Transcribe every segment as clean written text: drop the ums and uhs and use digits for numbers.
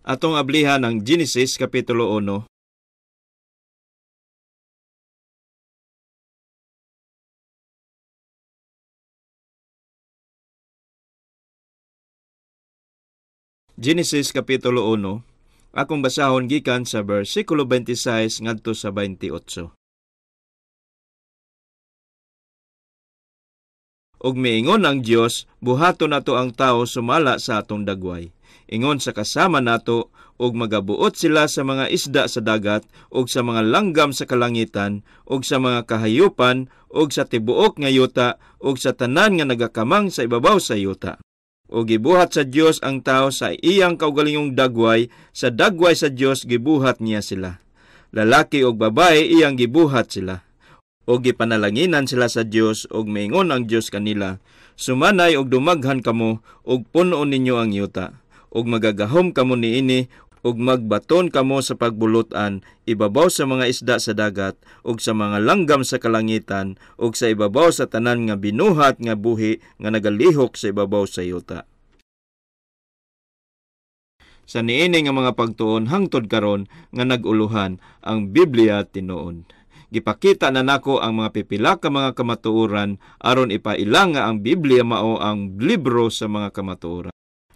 Atong ablihan ang Genesis Kapitulo 1. Genesis Kapitulo 1, akong basahon gikan sa bersikulo 26 ngadto sa 28. Ug miingon ang Dios, buhaton nato ang tao sumala sa atong dagway. Ingon sa kasama nato, ug magabuot sila sa mga isda sa dagat, ug sa mga langgam sa kalangitan, ug sa mga kahayupan, ug sa tibuok nga yuta, ug sa tanan nga nagakamang sa ibabaw sa yuta. Ug gibuhat sa Dios ang tao sa iyang kaugalingong dagway, sa dagway sa Dios gibuhat niya sila. Lalaki ug babae iyang gibuhat sila. Ug gipanalanginan sila sa Dios, ug miingon ang Dios kanila, sumanay ug dumaghan kamo, ug puno ninyo ang yuta. Ug magagahom kamo niini, ug magbaton kamo sa pagbulutan, ibabaw sa mga isda sa dagat, ug sa mga langgam sa kalangitan, ug sa ibabaw sa tanan nga binuhat nga buhi nga nagalihok sa ibabaw sa yuta. Sa niini nga mga pagtuon hangtod karon nga nag-uluhan ang Biblia tinuod. Gipakita na nako ang mga pipila ka mga kamatuoran aron ipaila nga ang Biblia mao ang libro sa mga kamatuoran.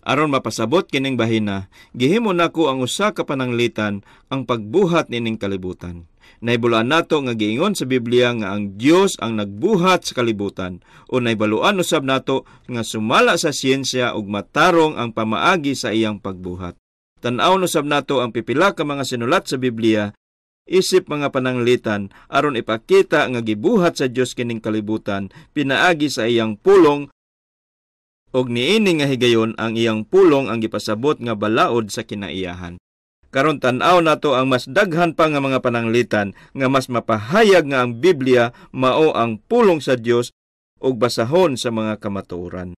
Aron mapasabot kining bahina, gihimo nako ang usa ka pananglitan ang pagbuhat nining kalibutan. Nahibaluan nato nga giingon sa Biblia nga ang Dios ang nagbuhat sa kalibutan, o nahibaluan usab nato nga sumala sa siyensya ug matarong ang pamaagi sa iyang pagbuhat. Tan-awon usab nato ang pipila ka mga sinulat sa Biblia isip mga pananglitan aron ipakita nga gibuhat sa Dios kining kalibutan pinaagi sa iyang pulong, og niini nga higayon ang iyang pulong ang gipasabot nga balaod sa kinaiyahan. Karon tan-aw nato ang mas daghan pa nga mga pananglitan nga mas mapahayag nga ang Biblia mao ang pulong sa Dios ug basahon sa mga kamatuoran.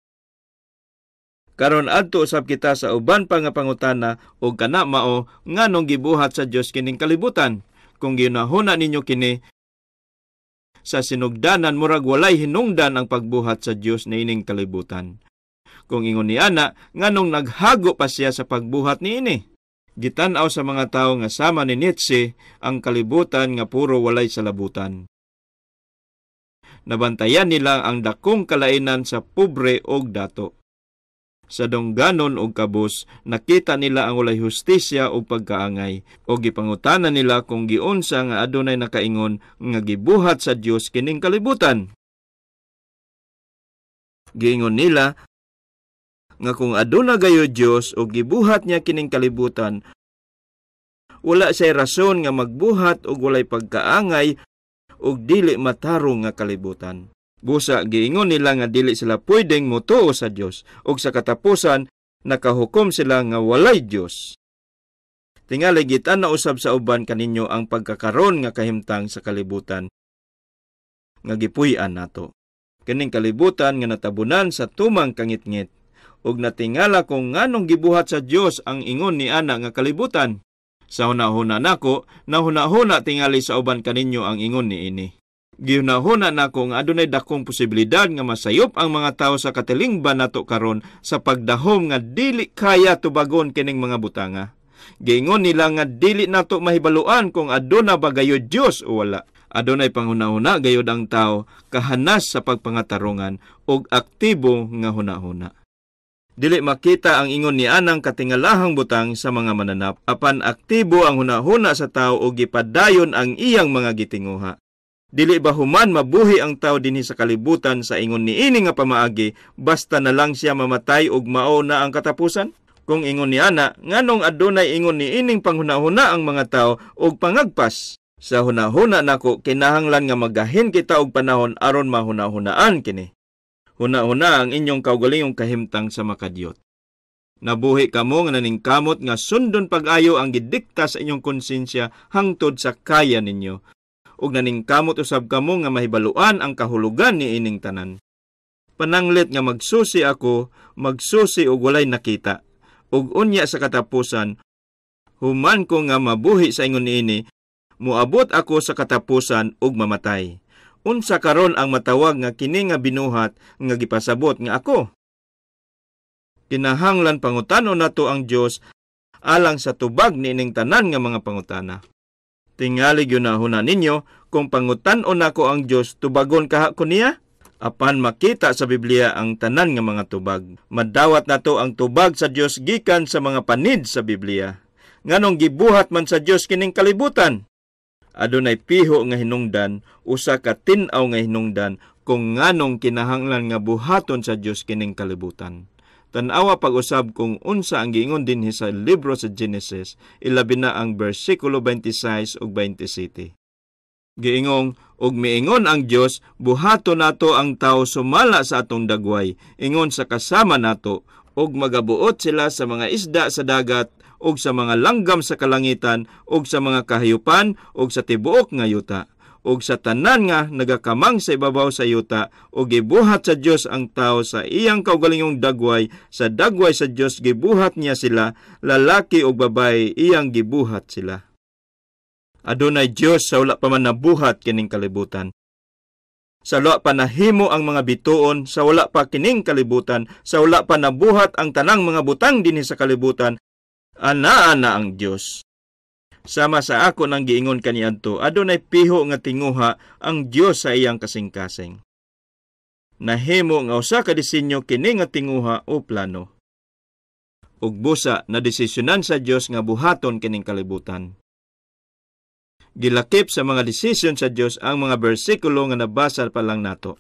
Karon adto usab kita sa uban pa nga pangutana ug kana mao nganong gibuhat sa Dios kining kalibutan. Kung ginahuna ninyo kini sa sinugdanan, murag walay hinungdan ang pagbuhat sa Dios niining kalibutan. Kung ingon ni ana, nganong naghago pa siya sa pagbuhat niini? Gitan-aw sa mga tawo nga sama ni Nietzsche ang kalibutan nga puro walay salabutan. Nabantayan nila ang dakong kalainan sa pobre og dato. Sa dungganon og kabus, nakita nila ang walay hustisya og pagkaangay, o gipangutana nila kung giunsa nga adunay nakaingon nga gibuhat sa Dios kining kalibutan. Giingon nila nga kung aduna gayo Dios og gibuhat niya kining kalibutan, wala siya'y rason nga magbuhat og walay pagkaangay og dili matarong nga kalibutan. Busa giingon nila nga dili sila pwedeng motuo sa Dios, ug sa katapusan nakahukom sila nga walay Dios. Tingali gitan-aw usab sa uban kaninyo ang pagkakaron nga kahimtang sa kalibutan nga gipuy-an nato. Kining kalibutan nga natabunan sa tumang kangitngit, ug natingala kung nganong gibuhat sa Dios ang ingon ni ana nga kalibutan. Sa hunahuna nako, nahunahuna tingali sa uban kaninyo ang ingon niini. Gihunahuna nako nga adunay dakong posibilidad nga masayop ang mga tawo sa katilingban nato karon sa pagdahom nga dili kaya tubagon kining mga butanga. Giingon nila nga dili nato mahibaluan kung aduna ba gayud Dios o wala. Adunay panghunahuna gayud ang tawo kahanas sa pagpangatarongan ug aktibo nga hunahuna. Dili makita ang ingon ni anang katingalahang butang sa mga mananap, apan aktibo ang hunahuna sa tawo ug gipadayon ang iyang mga gitinguha. Dili ba human mabuhi ang tao dinhi sa kalibutan sa ingon niini nga pamaagi, basta na lang siya mamatay ug mao na ang katapusan? Kung ingon ni ana, nganong adunay ingon niining panghunahuna ang mga tao ug pangagpas? Sa hunahuna nako, kinahanglan nga magahin kita og panahon aron mahunahunaan kini. Hunahuna ang inyong kaugalingong kahimtang sa makadiyot. Nabuhi kamo nga naningkamot nga sundon pag-ayo ang gidikta sa inyong konsensya hangtod sa kaya ninyo. Ug naningkamot usab kamo nga mahibaluan ang kahulugan ni ining tanan. Pananglit nga magsusi ako, magsusi og walay nakita. Ug unya sa katapusan, human ko nga mabuhi sa ingon niini, moabot ako sa katapusan ug mamatay. Unsa karon ang matawag nga kini nga binuhat nga gipasabot nga ako? Kinahanglan pangutanon nato ang Dios alang sa tubag niining tanan nga mga pangutana. Tingali gyunahuna ninyo kung pangutan-on nako ang Dios, tubagon kaha ko niya? Apan makita sa Biblia ang tanan nga mga tubag. Madawat nato ang tubag sa Dios gikan sa mga panid sa Biblia. Nganong gibuhat man sa Dios kining kalibutan? Adunay piho nga hinungdan, usa ka tin-aw nga hinungdan kung nganong kinahanglan nga buhaton sa Dios kining kalibutan. Tan-awa pag-usab kung unsa ang giingon dinhi sa libro sa Genesis, ilabi na ang bersikulo 26 ug 27. Giingong, "Ug miingon ang Dios, buhaton nato ang tao sumala sa atong dagway, ingon sa kasama nato, ug magabuot sila sa mga isda sa dagat, ug sa mga langgam sa kalangitan, ug sa mga kahayupan, ug sa tibuok nga yuta, ug sa tanan nga nagakamang sa ibabaw sa yuta. Ug gibuhat sa Dios ang tao sa iyang kaugalingong dagway, sa dagway sa Dios gibuhat niya sila, lalaki ug babaye iyang gibuhat sila." Adunay Dios sa wala pa man nabuhat kining kalibutan. Sa wala pa nahimo ang mga bituon, sa wala pa kining kalibutan, sa wala pa nabuhat ang tanang mga butang dinhi sa kalibutan, anaa na ang Dios. Sama sa ako nang giingon kaniadto, adunay piho nga tinguha ang Dios sa iyang kasing-kasing. Nahimo nga usa ka disenyo kini nga tinguha o plano. Ug busa na desisyonan sa Dios nga buhaton kining kalibutan. Gilakip sa mga desisyon sa Dios ang mga bersikulo nga nabasa pa lang nato.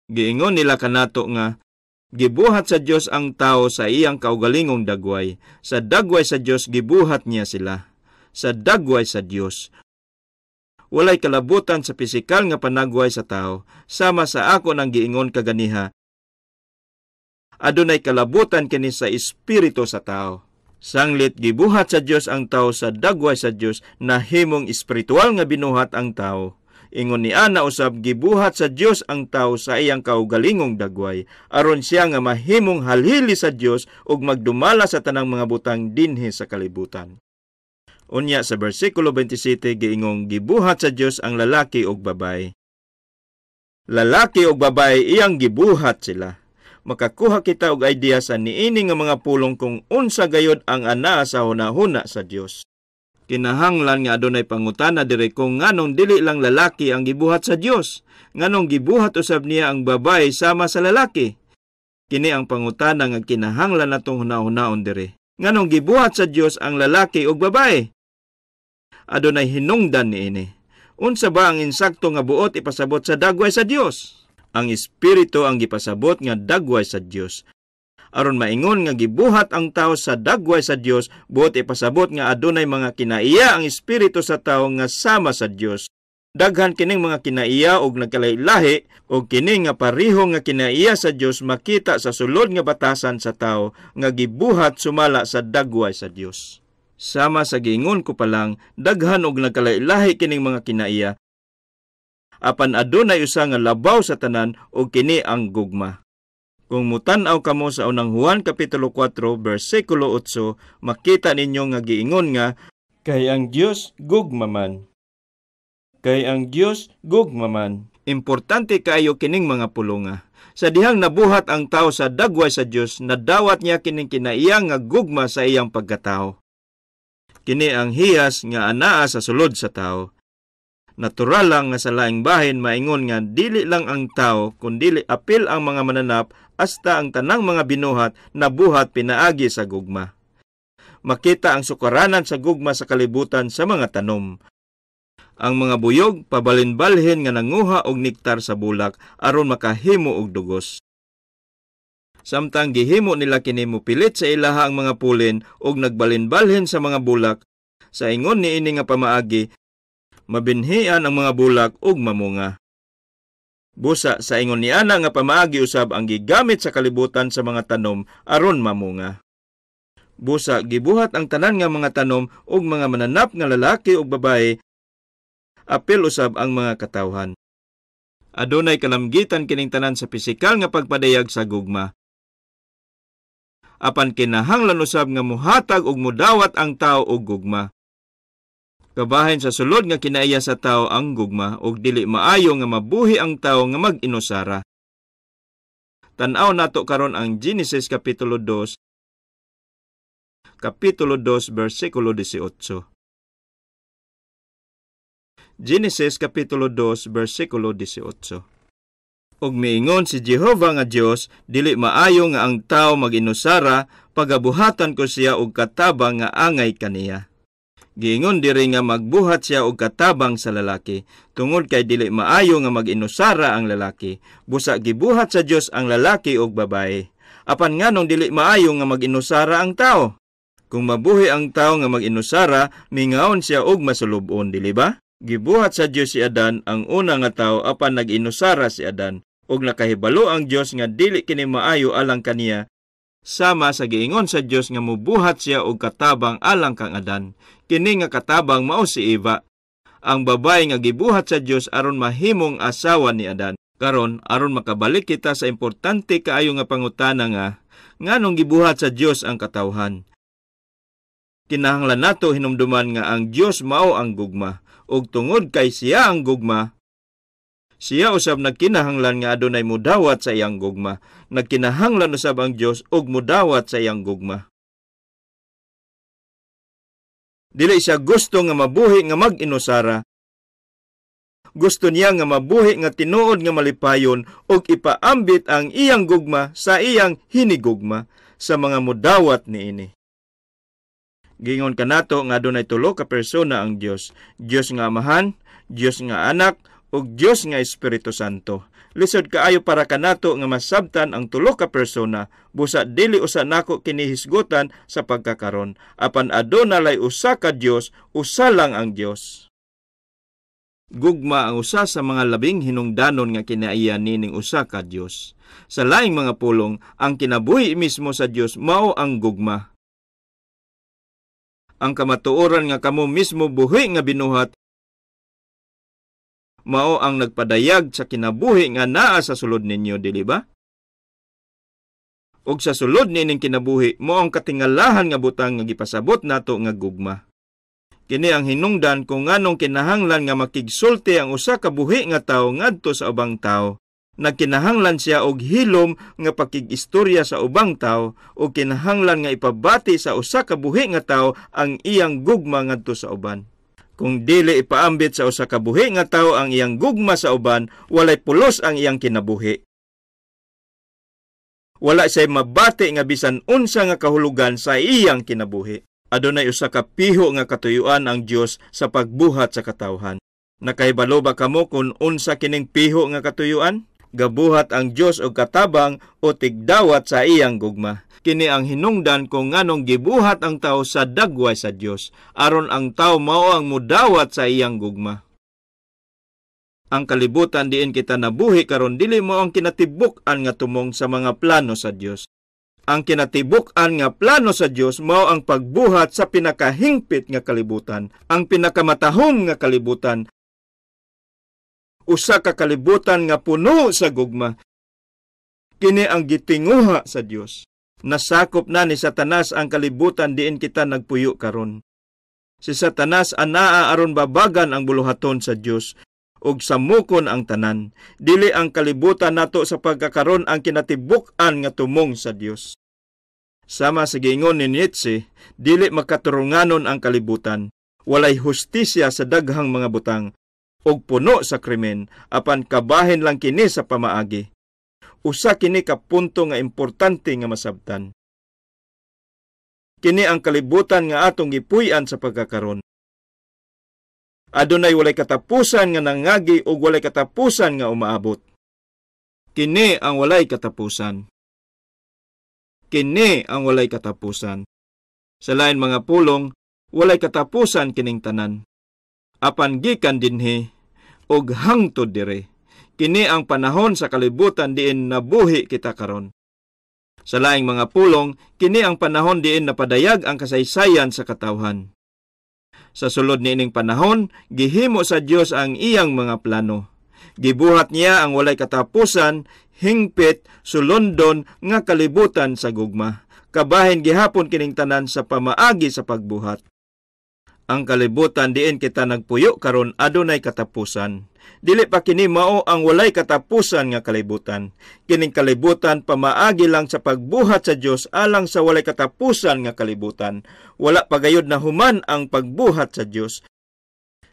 Giingon nila kanato nga gibuhat sa Dios ang tao sa iyang kaugalingong dagway. Sa dagway sa Dios gibuhat niya sila. Sa dagway sa Dios. Walay kalabutan sa pisikal nga panagway sa tao, sama sa ako nang giingon kaganiha. Adunay kalabutan kini sa espiritu sa tao. Sanglit gibuhat sa Dios ang tao sa dagway sa Dios, nahimong espiritual nga binuhat ang tao. Ingon ni ana usab, gibuhat sa Dios ang tao sa iyang kaugalingong dagway aron siya nga mahimong halili sa Dios ug magdumala sa tanang mga butang dinhi sa kalibutan. Unya sa bersikulo 27 giingong gibuhat sa Dios ang lalaki ug babae. Lalaki ug babae iyang gibuhat sila. Makakuha kita og idea sa niini nga mga pulong kung unsa gayod ang anaa sa hunahuna sa Dios. Kinahanglan nga adunay pangutana diri kung nganong dili lang lalaki ang gibuhat sa Dios, nganong gibuhat usab niya ang babae sama sa lalaki. Kini ang pangutana nga kinahanglan natong hunahunaon diri. Nganong gibuhat sa Dios ang lalaki ug babae? Adunay hinungdan niini. Unsa ba ang insakto nga buot ipasabot sa dagway sa Dios? Ang espiritu ang gipasabot nga dagway sa Dios. Aron maingon nga gibuhat ang tao sa dagway sa Dios, buot ipasabot nga adunay mga kinaiya ang espiritu sa tao nga sama sa Dios. Daghan kining mga kinaiya og nagkalahi-lahi, og kini nga pareho nga kinaiya sa Dios makita sa sulod nga batasan sa tao nga gibuhat sumala sa dagway sa Dios. Sama sa giingon ko pa lang, daghan og nagkalahi-lahi kining mga kinaiya. Apan adunay usa nga labaw sa tanan, og kini ang gugma. Kung mutan-aw kamo sa Unang Juan kapitulo 4 bersikulo 8, makita ninyo nga giingon nga kay ang Dios gugma man. Kay ang Dios gugma man. Importante kaayo kining mga pulonga. Sa dihang nabuhat ang tao sa dagway sa Dios, nadawat niya kining kinaiya nga gugma sa iyang pagkatao. Kini ang hiyas nga anaa sa sulod sa tao. Natural lang nga sa laing bahin maingon nga dili lang ang tao kundili apil ang mga mananap hasta ang tanang mga binuhat nabuhat pinaagi sa gugma. Makita ang sukaranan sa gugma sa kalibutan sa mga tanom. Ang mga buyog pabalin-balhin nga nanguha og nektar sa bulak aron makahimo og dugos. Samtang gihimo nila kini, mopilit sa ilaha ang mga pulin og nagbalin-balhin sa mga bulak. Sa ingon niini nga pamaagi, mabinhian ang mga bulak ug mamunga. Busa sa ingon ni ana nga pamaagi usab ang gigamit sa kalibutan sa mga tanom aron mamunga. Busa gibuhat ang tanan nga mga tanom ug mga mananap nga lalaki ug babae, apil usab ang mga katawhan. Adunay kalamgitan kining tanan sa pisikal nga pagpadayag sa gugma. Apan kinahanglan usab nga muhatag ug mudawat ang tao og gugma. Kabahin sa sulod nga kinaiya sa tao ang gugma, ug dili maayo nga mabuhi ang tao nga mag-inusara. Tan-aw nato karon ang Genesis kapitulo 2 kapitulo 2 bersikulo 18. Genesis kapitulo 2 bersikulo 18. Ug miingon si Jehova nga Dios, dili maayo nga ang tawo mag-inusara, pagabuhatan ko siya og katabang nga angay kaniya. Giingon diri nga magbuhat siya og katabang sa lalaki, tungod kay dili maayo nga mag-inusara ang lalaki. Busa gibuhat sa Dios ang lalaki ug babae. Apan nganong dili maayo nga mag-inusara ang tawo? Kung mabuhi ang tawo nga mag-inusara, mingawon siya og masulub-on, dili ba? Gibuhat sa Dios si Adan ang una nga tawo, apan nag-inusara si Adan ug nakahibalo ang Dios nga dili kini maayo alang kaniya. Sama sa giingon sa Dios nga mubuhat siya og katabang alang kang Adan. Kini nga katabang mao si Eva, ang babae nga gibuhat sa Dios aron mahimong asawa ni Adan. Karon, aron makabalik kita sa importante kaayo nga pangutana nga nganong gibuhat sa Dios ang katawhan, kinahanglan nato hinumduman nga ang Dios mao ang gugma, ug tungod kay siya ang gugma, siya usab nagkinahanglan nga adunay mudawat sa iyang gugma. Nagkinahanglan usab ang Dios og mudawat sa iyang gugma. Dili siya gusto nga mabuhi nga mag-inusara. Gusto niya nga mabuhi nga tinuod nga malipayon ug ipaambit ang iyang gugma sa iyang hinigugma sa mga mudawat niini. Gingon kanato nga adunay tulo ka persona ang Dios: Dios nga Amahan, Dios nga Anak, ug Dios nga Espiritu Santo. Lisod kaayo para kanato nga masabtan ang tulo ka persona, busa dili usa nako kini hisgutan sa pagkakaron. Apan aduna lay usa ka Dios, usa lang ang Dios. Gugma ang usa sa mga labing hinungdanon nga kinaiya nining usa ka Dios. Sa laing mga pulong, ang kinabuhi mismo sa Dios mao ang gugma. Ang kamatuoran nga kamo mismo buhi nga binuhat mao ang nagpadayag sa kinabuhi nga naa sa sulod ninyo, dili ba? Ug sa sulod nining kinabuhi, mao ang katingalahan nga butang nga gipasabot nato nga gugma. Kini ang hinungdan kung nganong kinahanglan nga makigsulti ang usa ka buhi nga tawo ngadto sa ubang tawo. Nagkinahanglan siya og hilom nga pakig-istorya sa ubang tawo ug kinahanglan nga ipabati sa usa ka buhi nga tawo ang iyang gugma ngadto sa uban. Kung dili ipaambit sa usa ka buhi nga tawo ang iyang gugma sa uban, walay pulos ang iyang kinabuhi. Wala siya mabati nga bisan unsa nga kahulugan sa iyang kinabuhi. Adunay usa ka piho nga katuyuan ang Dios sa pagbuhat sa katawhan. Nakahibalo ba kamo kung unsa kining piho nga katuyuan? Gabuhat ang Dios og katabang o tigdawat sa iyang gugma. Kini ang hinungdan kung nganong gibuhat ang tao sa dagway sa Dios, aron ang tao mao ang mudawat sa iyang gugma. Ang kalibutan diin kita nabuhi karon dili mao ang kinatibuk-an nga tumong sa mga plano sa Dios. Ang kinatibuk-an nga plano sa Dios mao ang pagbuhat sa pinakahingpit nga kalibutan, ang pinakamatahom nga kalibutan, usa ka kalibutan nga puno sa gugma. Kini ang gitinguha sa Dios. Nasakop na ni Satanas ang kalibutan diin kita nagpuyo karon. Si Satanas anaa aron babagan ang buluhaton sa Dios ug samukon ang tanan. Dili ang kalibutan nato sa pagkakaron ang kinatibuk-an nga tumong sa Dios. Sama sa giingon ni Nietzsche, dili makaturunganon ang kalibutan. Walay hustisya sa daghang mga butang ug puno sa krimen, apan kabahin lang kini sa pamaagi. Usa kini ka punto nga importante nga masabtan. Kini ang kalibutan nga atong gipuy-an sa pagkakaron. Adunay walay katapusan nga nangagi ug walay katapusan nga umaabot. Kini ang walay katapusan. Kini ang walay katapusan. Sa lain mga pulong, walay katapusan kining tanan. Apan gikan dinhi ug hangtod dire. Kini ang panahon sa kalibutan diin nabuhi kita karon. Sa laing mga pulong, kini ang panahon diin napadayag ang kasaysayan sa katawhan. Sa sulod niining panahon, gihimo sa Dios ang iyang mga plano. Gibuhat niya ang walay katapusan, hingpit, sulondon nga kalibutan sa gugma. Kabahin gihapon kining tanan sa pamaagi sa pagbuhat. Ang kalibutan diin kita nagpuyo karon adunay katapusan. Dili pa kini mao ang walay katapusan nga kalibutan. Kining kalibutan pamaagi lang sa pagbuhat sa Dios alang sa walay katapusan nga kalibutan. Wala pa gayud na human ang pagbuhat sa Dios.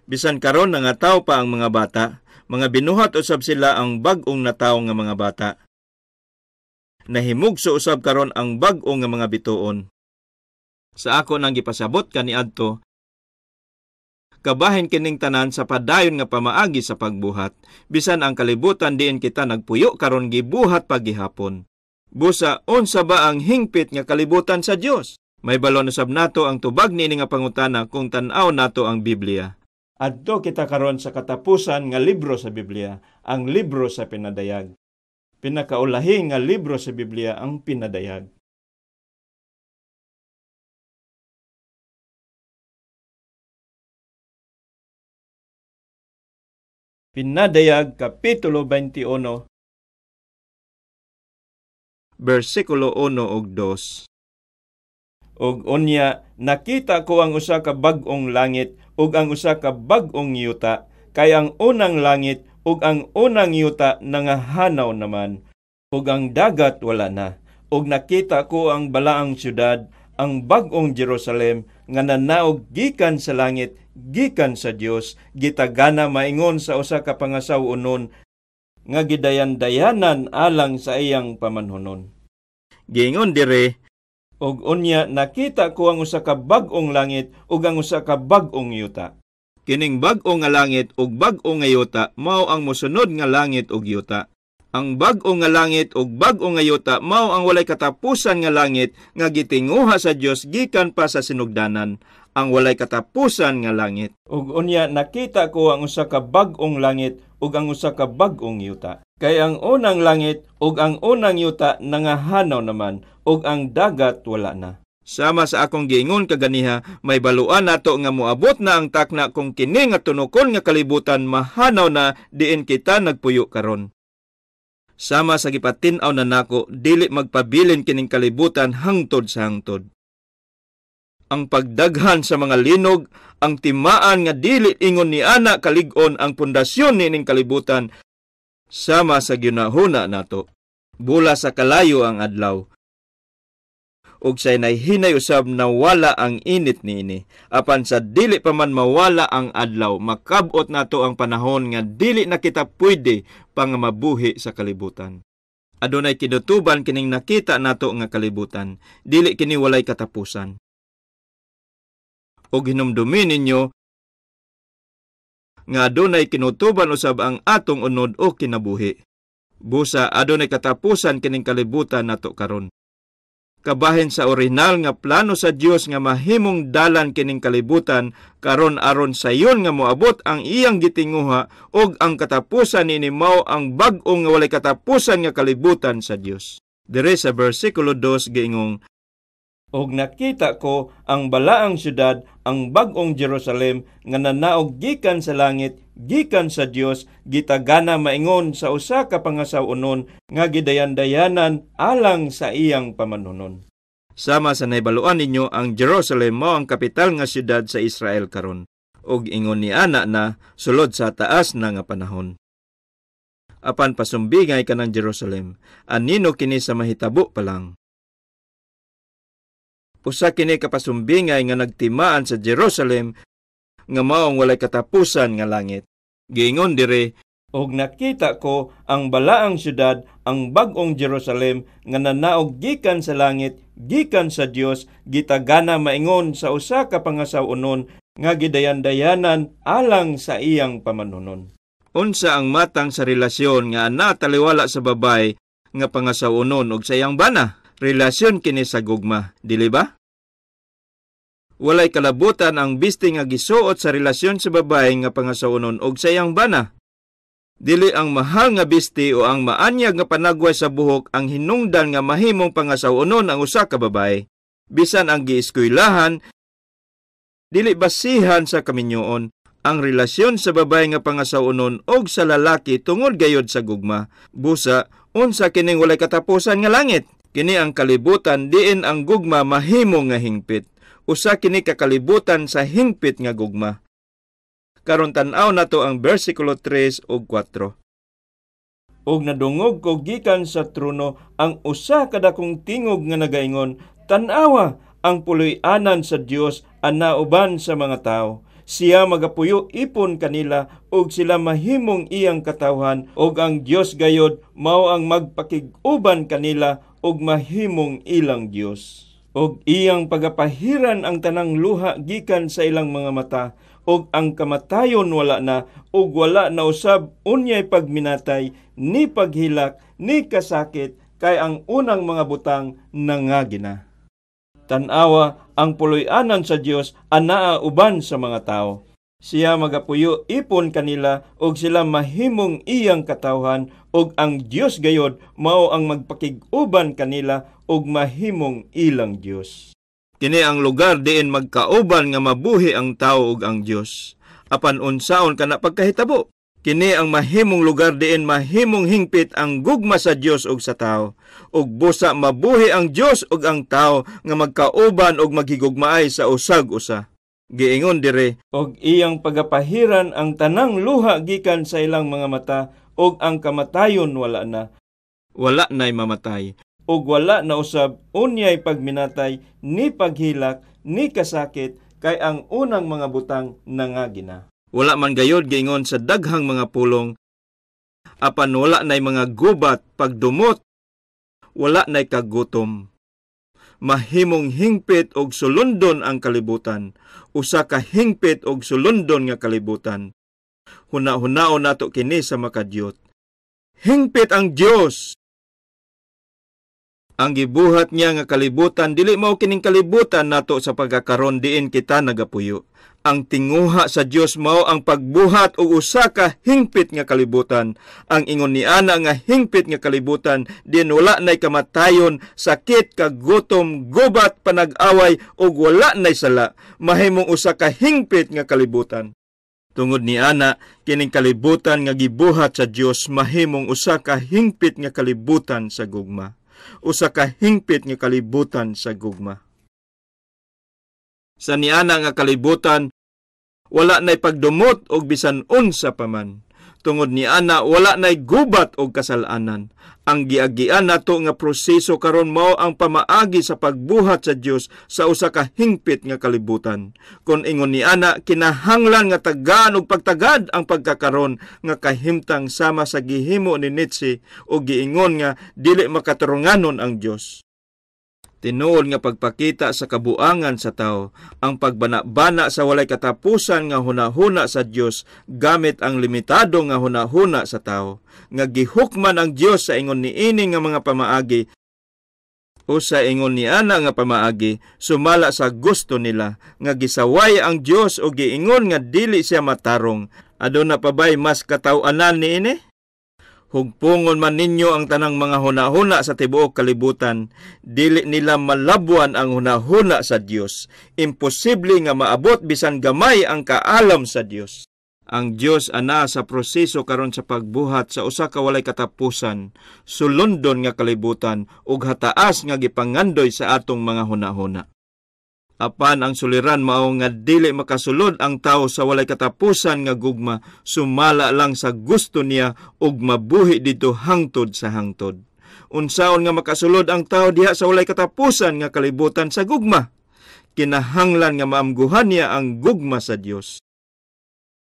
Bisan karon nangataw pa ang mga bata, mga binuhat usab sila ang bag-ong nataw nga mga bata. Nahimugso usab karon ang bag-o nga mga bituon. Sa ako nang gipasabot kaniadto, kabahin kining tanan sa padayon nga pamaagi sa pagbuhat. Bisan ang kalibutan diin kita nagpuyo karon gibuhat pagihapon. Busa unsa ba ang hingpit nga kalibutan sa Dios? May balon usab nato ang tubag niini nga pangutana kung tan-aw nato ang Biblia. Adto kita karon sa katapusan nga libro sa Biblia, ang libro sa Pinadayag. Pinakaulahi nga libro sa Biblia ang Pinadayag. Pinadayag, Kapitulo 21, versikulo 1 ug 2. Ug unya, nakita ko ang usa ka bag-ong langit ug ang usa ka bag-ong yuta, kay ang unang langit ug ang unang yuta nangahanaw naman, ug ang dagat wala na. Ug nakita ko ang balaang syudad, ang bag-ong Jerusalem, nga nanaog gikan sa langit, gikan sa Dios, gitagana maingon sa usa ka pangasaw-unon, nga gidayan-dayanan alang sa iyang pamanhonon. Giingon dire, og unya nakita ko ang usa ka bag-ong langit ug ang usa ka bag-ong yuta. Kining bag-o nga langit ug bag-o nga yuta mao ang mosunod nga langit ug yuta. Ang bag-o nga langit ug bag-o nga yuta mao ang walay katapusan nga langit nga gitinguha sa Dios gikan pa sa sinugdanan, ang walay katapusan nga langit. Ug unya nakita ko ang usa ka bag-ong langit ug ang usa ka bag-ong yuta. Kay ang unang langit ug ang unang yuta nangahanaw naman, ug ang dagat wala na. Sama sa akong giingon kaganiha, may baluan nato nga moabot na ang takna kung kini nga tunokon nga kalibutan mahanaw na diin kita nagpuyo karon. Sama sa gipatin-aw na nako, dili magpabilin kining kalibutan hangtod sa hangtod. Ang pagdaghan sa mga linog, ang timaan nga dili ingon ni ana kalig-on ang pundasyon nining kalibutan, sama sa ginahuna nato. Bula sa kalayo ang adlaw, ug sa hinay usab nawala ang init niini. Apan sa dili pa man mawala ang adlaw, makab-ot nato ang panahon nga dili na kita pwede pang mabuhi sa kalibutan. Adunay kinutuban kining nakita nato nga kalibutan, dili kini walay katapusan. Ug hinumdumi ninyo nga adunay kinutuban usab ang atong unod o kinabuhi. Busa adunay katapusan kining kalibutan nato karon. Kabahin sa orihinal nga plano sa Dios nga mahimong dalan kining kalibutan karon aron sayon nga moabot ang iyang gitinguha ug ang katapusan niini mao ang bag-o nga walay katapusan nga kalibutan sa Dios. Dire sa bersikulo 2 giingong, og nakita ko ang balaang syudad, ang bag-ong Jerusalem nga nanaog gikan sa langit, gikan sa Dios, gitagana maingon sa usa ka pangasaw-unon nga gidayan-dayanan alang sa iyang pamanhonon. Sama sa nahibaluan ninyo, ang Jerusalem mao ang kapital nga syudad sa Israel karon, ug ingon ni ana na sulod sa taas na nga panahon. Apan pasumbingay kanang Jerusalem, anino kini sa mahitabo pa lang. Usa kini kapasumbingay nga nagtimaan sa Jerusalem nga maong walay katapusan nga langit. Giingon dire, og nakita ko ang balaang syudad, ang bag-ong Jerusalem nga nanaog gikan sa langit, gikan sa Dios, gitagana maingon sa usa ka pangasaw-unon nga gidayan-dayanan alang sa iyang pamanhonon. Unsa ang matang sa relasyon nga nataliwala sa babay nga pangasaw-unon og sa iyang bana? Relasyon kini sa gugma, dili ba? Walay kalabutan ang biste nga gisuot sa relasyon sa babae nga pangasaw-unon og sa iyang bana. Dili ang mahal nga biste o ang maanyag nga panagway sa buhok ang hinungdan nga mahimong pangasaw-unon ang usa ka babae. Bisan ang gieskuylahan, dili basihan sa kaminyoon ang relasyon sa babae nga pangasaw-unon og sa lalaki tungod gayod sa gugma. Busa, unsa kining walay katapusan nga langit? Kini ang kalibutan diin ang gugma mahimo nga hingpit. Usa kini ka kalibutan sa hingpit nga gugma. Karon tan-aw nato ang bersikulo 3 ug 4. Ug nadungog ko gikan sa trono ang usa ka dakong tingog nga nagaingon, "Tan-awa, ang puloy-anan sa Dios ana uban sa mga tawo. Siya magapuyo ipon kanila ug sila mahimong iyang katawhan, ug ang Dios gayod mao ang magpakig-uban kanila ug mahimong ilang Dios. Ug iyang pagapahiran ang tanang luha gikan sa ilang mga mata, ug ang kamatayon wala na, ug wala na usab unyay pagminatay, ni paghilak, ni kasakit, kay ang unang mga butang nangagi na." Tan-awa, ang puloy-anan sa Dios anaa uban sa mga tao. Siya magapuyo ipon kanila ug sila mahimong iyang katawhan, ug ang Dios gayod mao ang magpakig-uban kanila ug mahimong ilang Dios. Kini ang lugar diin magkauban nga mabuhi ang tao ug ang Dios. Apan unsaon kana pagkahitabo? Kini ang mahimong lugar diin mahimong hingpit ang gugma sa Dios ug sa tao. Ug busa mabuhi ang Dios ug ang tao nga magkauban ug maghigugmaay sa usag usa. Giingon dire, og iyang pagapahiran ang tanang luha gikan sa ilang mga mata, ug ang kamatayon wala na. Wala na'y mamatay. Ug wala na usab unyay pagminatay, ni paghilak, ni kasakit, kay ang unang mga butang nangagi na. Wala man gayod giingon sa daghang mga pulong, apan wala na'y mga gubat, pagdumot, wala na'y kagutom. Mahimong hingpit og sulundon ang kalibutan, usa ka hingpit og sulundon nga kalibutan. Huna-hunaon nato kini sa makadyot. Hingpit ang Dios. Ang gibuhat niya nga kalibutan dili mao kining kalibutan nato sa pagkakaron diin kita nagapuyo. Ang tinguha sa Dios mao ang pagbuhat og usa ka hingpit nga kalibutan. Ang ingon ni ana nga hingpit nga kalibutan diin wala nay kamatayon, sakit, kagutom, gubat, panag-away ug wala nay sala, mahimong usa ka hingpit nga kalibutan. Tungod ni ana, kining kalibutan nga gibuhat sa Dios mahimong usa ka hingpit nga kalibutan sa gugma. Usa ka hingpit nga kalibutan sa gugma. Sa niana nga kalibutan, wala na'y pagdumot og bisan unsa pa man. Tungod niana, wala na'y gubat og kasalanan. Ang giagian nato nga proseso karon mao ang pamaagi sa pagbuhat sa Dios sa usa ka hingpit nga kalibutan. Kon ingon niana, kinahanglan nga tagaan og pagtagad ang pagkakaron nga kahimtang sama sa gihimo ni Nietzsche o giingon nga dili makaturunganon ang Dios. Tinuod nga pagpakita sa kabuangan sa tao, ang pagbana-bana sa walay katapusan nga hunahuna sa Dios gamit ang limitado nga hunahuna sa tao, nga gihukman ang Dios sa ingon niini nga mga pamaagi o sa ingon niana nga pamaagi sumala sa gusto nila, nga gisaway ang Dios o giingon nga dili siya matarong. Aduna pa bay mas kataw-anan niini? Hugpungon man ninyo ang tanang mga hunahuna sa tibuok kalibutan, dili nila malabuan ang hunahuna sa Dios. Imposible nga maabot bisan gamay ang kaalam sa Dios. Ang Dios ana sa proseso karon sa pagbuhat sa usa ka walay katapusan, sulundon nga kalibutan ug hataas nga gipangandoy sa atong mga hunahuna. Apan ang suliran mao nga dili makasulod ang tao sa walay katapusan nga gugma, sumala lang sa gusto niya ug mabuhi didto hangtod sa hangtod. Unsaon nga makasulod ang tao diha sa walay katapusan nga kalibutan sa gugma? Kinahanglan nga maamguhan niya ang gugma sa Dios.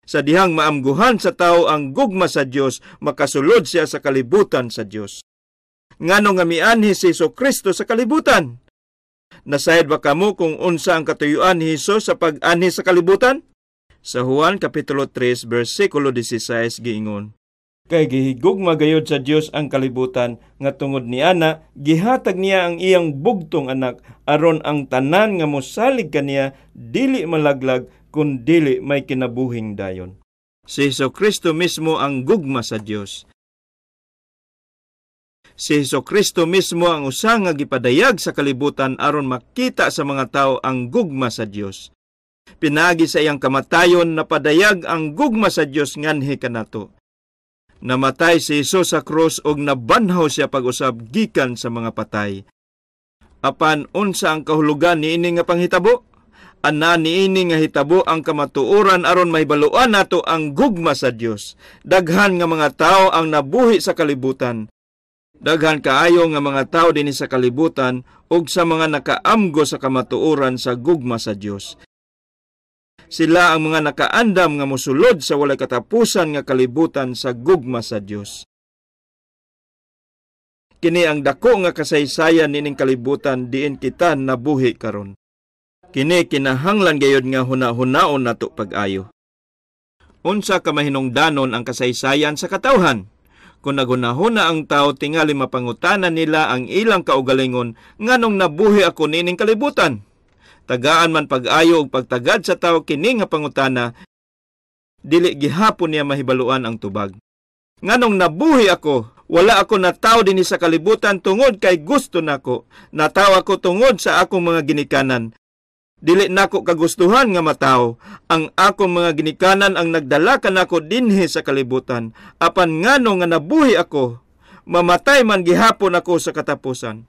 Sa dihang maamguhan sa tao ang gugma sa Dios, makasulod siya sa kalibutan sa Dios. Ngano nga mianhi si Hesus Kristo sa kalibutan? Nasayod ba kamo kung unsa ang katuyuan ni Hesus sa pag-anhi sa kalibutan? Sa Juan Kapitulo 3, versikulo 16 giingon, "Kay gihigugma gayod sa Dios ang kalibutan, nga tungod niana gihatag niya ang iyang bugtong anak, aron ang tanan nga mosalig kaniya dili malaglag kun dili may kinabuhing dayon." Si Hesus Kristo mismo ang gugma sa Dios. Si Hesus Kristo mismo ang usa nga gipadayag sa kalibutan aron makita sa mga tao ang gugma sa Dios. Pinaagi sa iyang kamatayon napadayag ang gugma sa Dios nganhi kanato. Namatay si Hesus sa krus ug nabanhaw siya pag-usab gikan sa mga patay. Apan unsa ang kahulugan niini nga panghitabo? Ana niini nga hitabo ang kamatuoran aron mahibaluan nato ang gugma sa Dios. Daghan nga mga tawo ang nabuhi sa kalibutan. Daghan kaayo nga mga tawo dinhi sa kalibutan ug sa mga nakaamgo sa kamatuoran sa gugma sa Dios. Sila ang mga nakaandam nga mosulod sa walay katapusan nga kalibutan sa gugma sa Dios. Kini ang dako nga kasaysayan nining kalibutan diin kita nabuhi karon. Kini kinahanglan gayud nga huna-hunaon nato pag-ayo. Unsa ka mahinungdanon ang kasaysayan sa katawhan? Kung naghunahuna ang tao, tingali mapangutana nila ang ilang kaugalingon, nganong nabuhi ako nining kalibutan? Tagaan man pag-ayo og pagtagad sa tao kini nga pangutana, dili gihapon niya mahibaluan ang tubag. Nganong nabuhi ako? Wala ako natawo dinhi sa kalibutan tungod kay gusto nako. Natawo ako tungod sa akong mga ginikanan. Dili nako kagustuhan nga matawo. Ang akong mga ginikanan ang nagdala kanako dinhi sa kalibutan. Apan ngano nga nabuhi ako, mamatay man gihapon ako sa katapusan.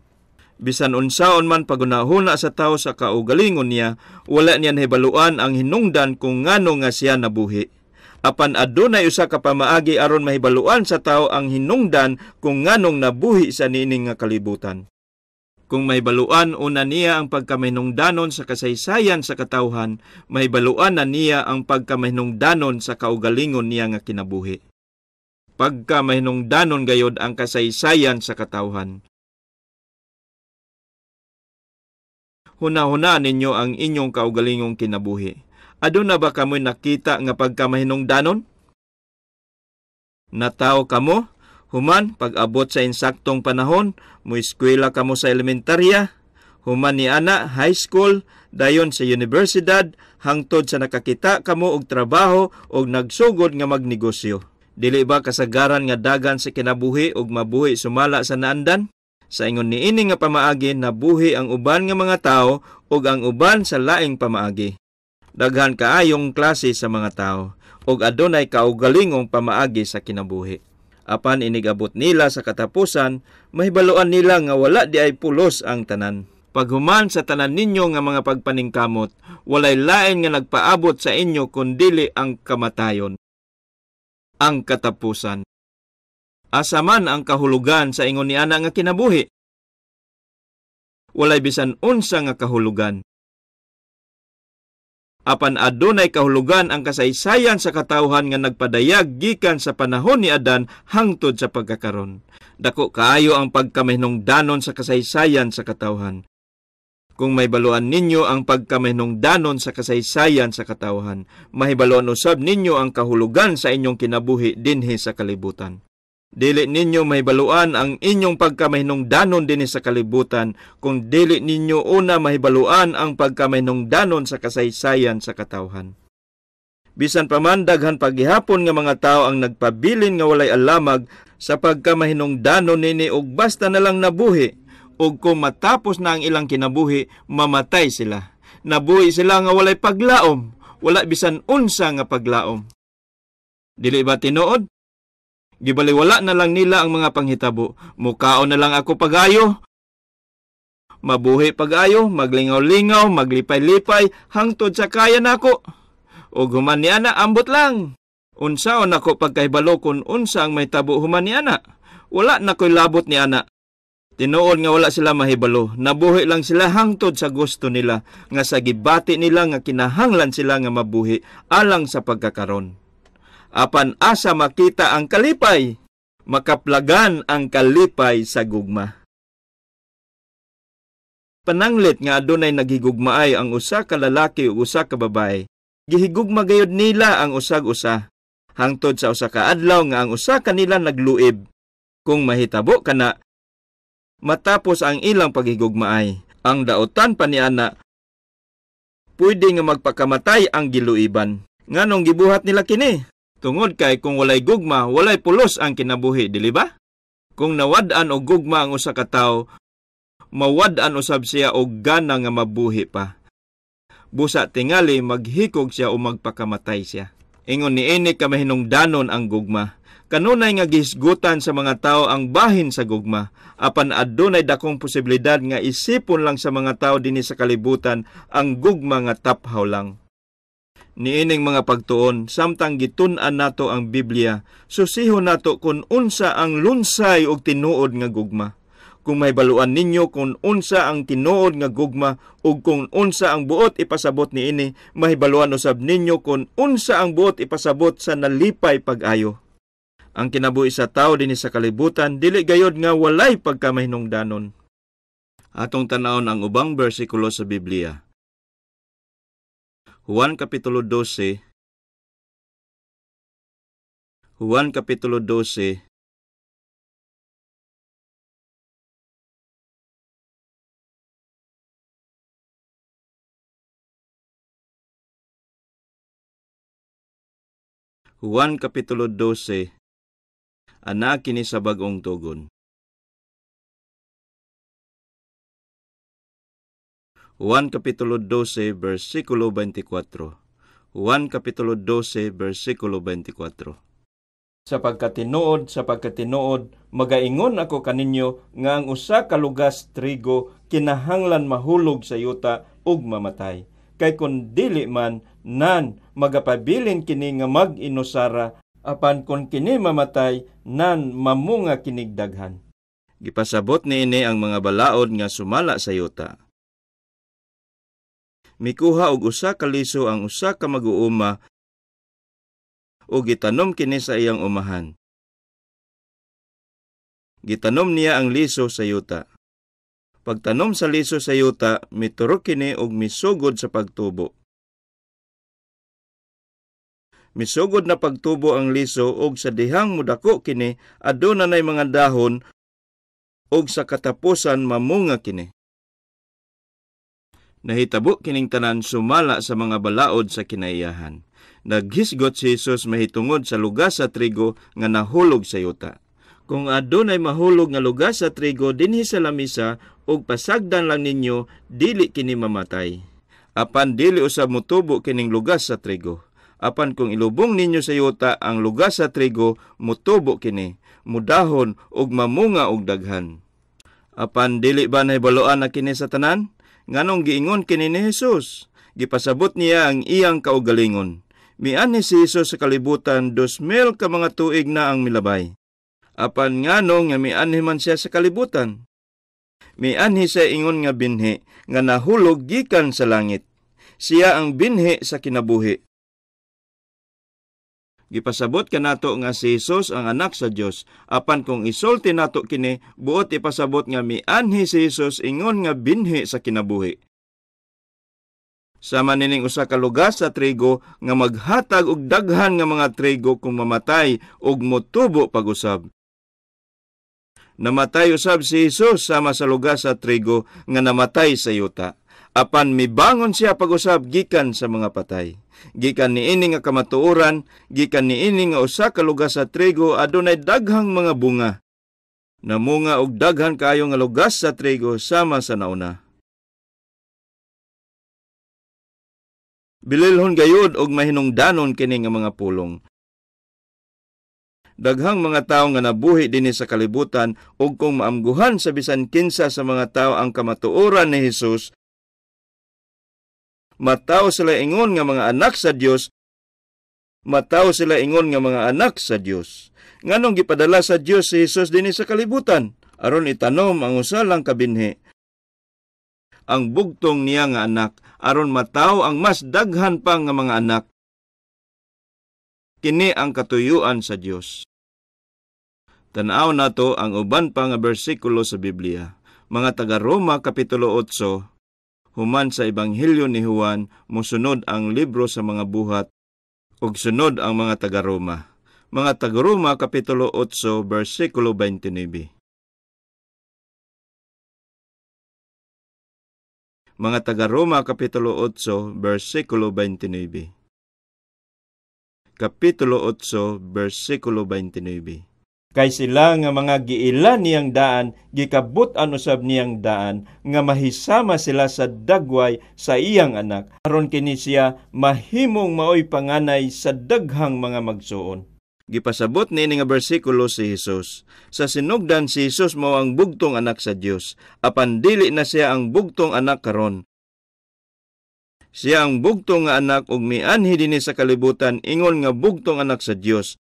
Bisan unsaon man pagunahuna sa tawo sa kaugalingon niya, wala niya nahibaluan ang hinungdan kung ngano nga siya nabuhi. Apan adunay usa ka pamaagi aron mahibaluan sa tawo ang hinungdan kung nganong nabuhi sa niining nga kalibutan. Kung mahibaluan una niya ang pagkamahinungdanon sa kasaysayan sa katawhan, mahibaluan na niya ang pagkamahinungdanon sa kaugalingon niya nga kinabuhi. Pagkamahinungdanon gayod ang kasaysayan sa katawhan. Huna-huna ninyo ang inyong kaugalingong kinabuhi. Aduna ba kamoy nakita nga pagkamahinungdanon? Natawo kamo? Human, pag-abot sa insaktong panahon, mueskwela kamo sa elementarya, human ni ana, high school, dayon sa universidad, hangtod sa nakakita kamo og trabaho og nagsugod nga magnegosyo. Dili ba kasagaran nga dagan sa kinabuhi og mabuhi sumala sa naandan? Sa ingon niini nga pamaagi, nabuhi ang uban nga mga tawo ug ang uban sa laing pamaagi. Daghan kaayong klase sa mga tawo ug adunay kaugalingong pamaagi sa kinabuhi. Apan inigabot nila sa katapusan, mahibaluan nila nga wala di ay pulos ang tanan. Paghuman sa tanan ninyo nga mga pagpaningkamot, walay lain nga nagpaabot sa inyo kundili ang kamatayon, ang katapusan. Asa man ang kahulugan sa ingon ni ana nga kinabuhi? Walay bisan unsa nga kahulugan. Apan adunay kahulugan ang kasaysayan sa katawhan nga nagpadayag gikan sa panahon ni Adan hangtod sa pagkakaron. Dako kaayo ang pagkamahinungdanon sa kasaysayan sa katawhan. Kung mahibaluan ninyo ang pagkamahinungdanon sa kasaysayan sa katawhan, mahibaluan usab ninyo ang kahulugan sa inyong kinabuhi dinhi sa kalibutan. Dili ninyo mahibaluan ang inyong pagkamahinungdanon dinhi sa kalibutan kung dili ninyo una mahibaluan ang pagkamahinungdanon sa kasaysayan sa katawhan. Bisan pa man daghan paghihapon nga mga tawo ang nagpabilin nga walay alamag sa pagkamahinungdanon nini og basta na lang nabuhi, ug kung matapos na ang ilang kinabuhi, mamatay sila. Nabuhi sila nga walay paglaom, wala bisan unsa nga paglaom. Dili ba tinuod? Gibaliwala na lang nila ang mga panghitabo. Mukaon na lang ako pagayo, mabuhi pagayo, maglingaw-lingaw, maglipay-lipay, hangtod sa kaya nako. Og human ni ana, ambot lang. Unsaon nako pagkahibalo kung unsa ang mahitabo human ni ana? Wala na ko'y labot ni ana. Tinuod nga wala sila mahibalo. Nabuhi lang sila hangtod sa gusto nila, nga sa gibati nila nga kinahanglan sila nga mabuhi alang sa pagkakaron. Apan asa makita ang kalipay, makaplagan ang kalipay sa gugma. Pananglit nga adunay naghigugmaay ang usa ka lalaki ug usa ka babae. Gihigugma gayud nila ang usag usa, hangtod sa usa ka adlaw nga ang usa kanila nagluib. Kung mahitabo kana, matapos ang ilang paghigugmaay, ang daotan pa ni ana, pwede nga magpakamatay ang giluiban. Nganong gibuhat nila kini? Tungod kay kung walay gugma, walay pulos ang kinabuhi, dili ba? Kung nawad-an og gugma ang usa ka tawo, mawad-an usab siya og gana nga mabuhi pa. Busa tingali maghikog siya o magpakamatay siya. Ingon niini ka mahinungdanon ang gugma. Kanunay nga gihisgutan sa mga tao ang bahin sa gugma, apan adunay dakong posibilidad nga isipon lang sa mga tao dinhi sa kalibutan ang gugma nga taphaw lang. Niining mga pagtuon, samtang gitun-an nato ang Biblia, susihon nato kung unsa ang lunsay og tinuod nga gugma. Kung mahibaluan ninyo kung unsa ang tinuod nga gugma ug kung unsa ang buot ipasabot niini, mahibaluan usab ninyo kung unsa ang buot ipasabot sa nalipay pag-ayo. Ang kinabuhi sa tawo dinhi sa kalibutan dili gayod nga walay pagkamahinungdanon. Atong tan-awon ang ubang bersikulo sa Biblia. Juan Kapitulo 12, Juan Kapitulo 12, Juan Kapitulo 12, ana kini sa Bag-ong Tugon. Juan Kapitulo 12, versikulo 24. Juan Kapitulo 12, versikulo 24. Sapagkatinuod, magaingon ako kaninyo nga ang usa ka lugas trigo kinahanglan mahulog sa yuta ug mamatay. Kay kun dili man, nan magapabilin kini nga mag-inusara, apan kun kini mamatay, nan mamunga kinig daghan. Gipasabot niini ang mga balaod nga sumala sa yuta. Mikuha og usa ka liso ang usa ka mag-uuma ug gitanom kini sa iyang umahan. Gitanom niya ang liso sa yuta. Pagtanom sa liso sa yuta, miturok kini og misugod sa pagtubo. Misugod na pagtubo ang liso og sa dihang mudako kini, aduna nay mga dahon og sa katapusan mamunga kini. Nahitabo kining tanan sumala sa mga balaod sa kinaiyahan. Naghisgot si Jesus mahitungod sa lugas sa trigo nga nahulog sa yuta. Kung adunay mahulog nga lugas sa trigo dinhi sa lamisa ug pasagdan lang ninyo, dili kini mamatay. Apan dili usab motubo kining lugas sa trigo. Apan kung ilubong ninyo sa yuta ang lugas sa trigo, motubo kini, mudahon ug mamunga og daghan. Apan dili ba nahibaluan na kini sa tanan? Nganong giingon kini ni Jesus? Gipasabot niya ang iyang kaugalingon. Mianhi si Jesus sa kalibutan 2,000 ka mga tuig na ang milabay. Apan nganong nga mianhi man siya sa kalibutan? Mianhi siya ingon nga binhi nga nahulog gikan sa langit. Siya ang binhi sa kinabuhi. Gipasabot kanato nga si Jesus ang anak sa Dios. Apan kung isulti nato kini, buot ipasabot nga mianhi si Jesus ingon nga binhi sa kinabuhi. Sama nining usa ka lugas sa trigo nga maghatag og daghan nga mga trigo kung mamatay og motubo pag-usab. Namatay usab si Jesus sama sa lugas sa trigo nga namatay sa yuta. Apan mibangon siya pag-usab gikan sa mga patay. Gikan niini nga kamatuoran, gikan niini nga usa ka lugas sa trigo adunay daghang mga bunga. Namunga og daghan kaayo nga lugas sa trigo sama sa nauna. Bililhon gayud og mahinungdanon kini nga mga pulong. Daghang mga tawo nga nabuhi dinhi sa kalibutan ug kung maamguhan sa bisan kinsa sa mga tawo ang kamatuoran ni Jesus, matawo sila ingon nga mga anak sa Dios, matawo sila ingon nga mga anak sa Dios. Nganong gipadala sa Dios si Jesus dinhi sa kalibutan? Aron itanom ang usa lang ka binhi, ang bugtong niya nga anak, aron matawo ang mas daghan pa nga mga anak. Kini ang katuyuan sa Dios. Tan-aw nato ang uban pa nga bersikulo sa Biblia. Mga taga-Roma Kapitulo 8, human sa Ebanghelyo ni Juan, mosunod ang libro sa mga buhat ug sunod ang mga taga-Roma. Mga taga-Roma Kapitulo 8, bersikulo 29. Mga taga-Roma Kapitulo 8, bersikulo 29. Kapitulo 8, bersikulo 29. Kay sila nga mga giila niyang daan, gikabut-an usab niyang daan, nga mahisama sila sa dagway sa iyang anak, aron kini siya mahimong maoy panganay sa daghang mga magsuon. Gipasabot niini nga bersikulo si Hesus. Sa sinugdan, si Hesus mao ang bugtong anak sa Dios, apan dili na siya ang bugtong anak karon. Siya ang bugtong nga anak ug mianhi dinhi sa kalibutan ingon nga bugtong anak sa Dios.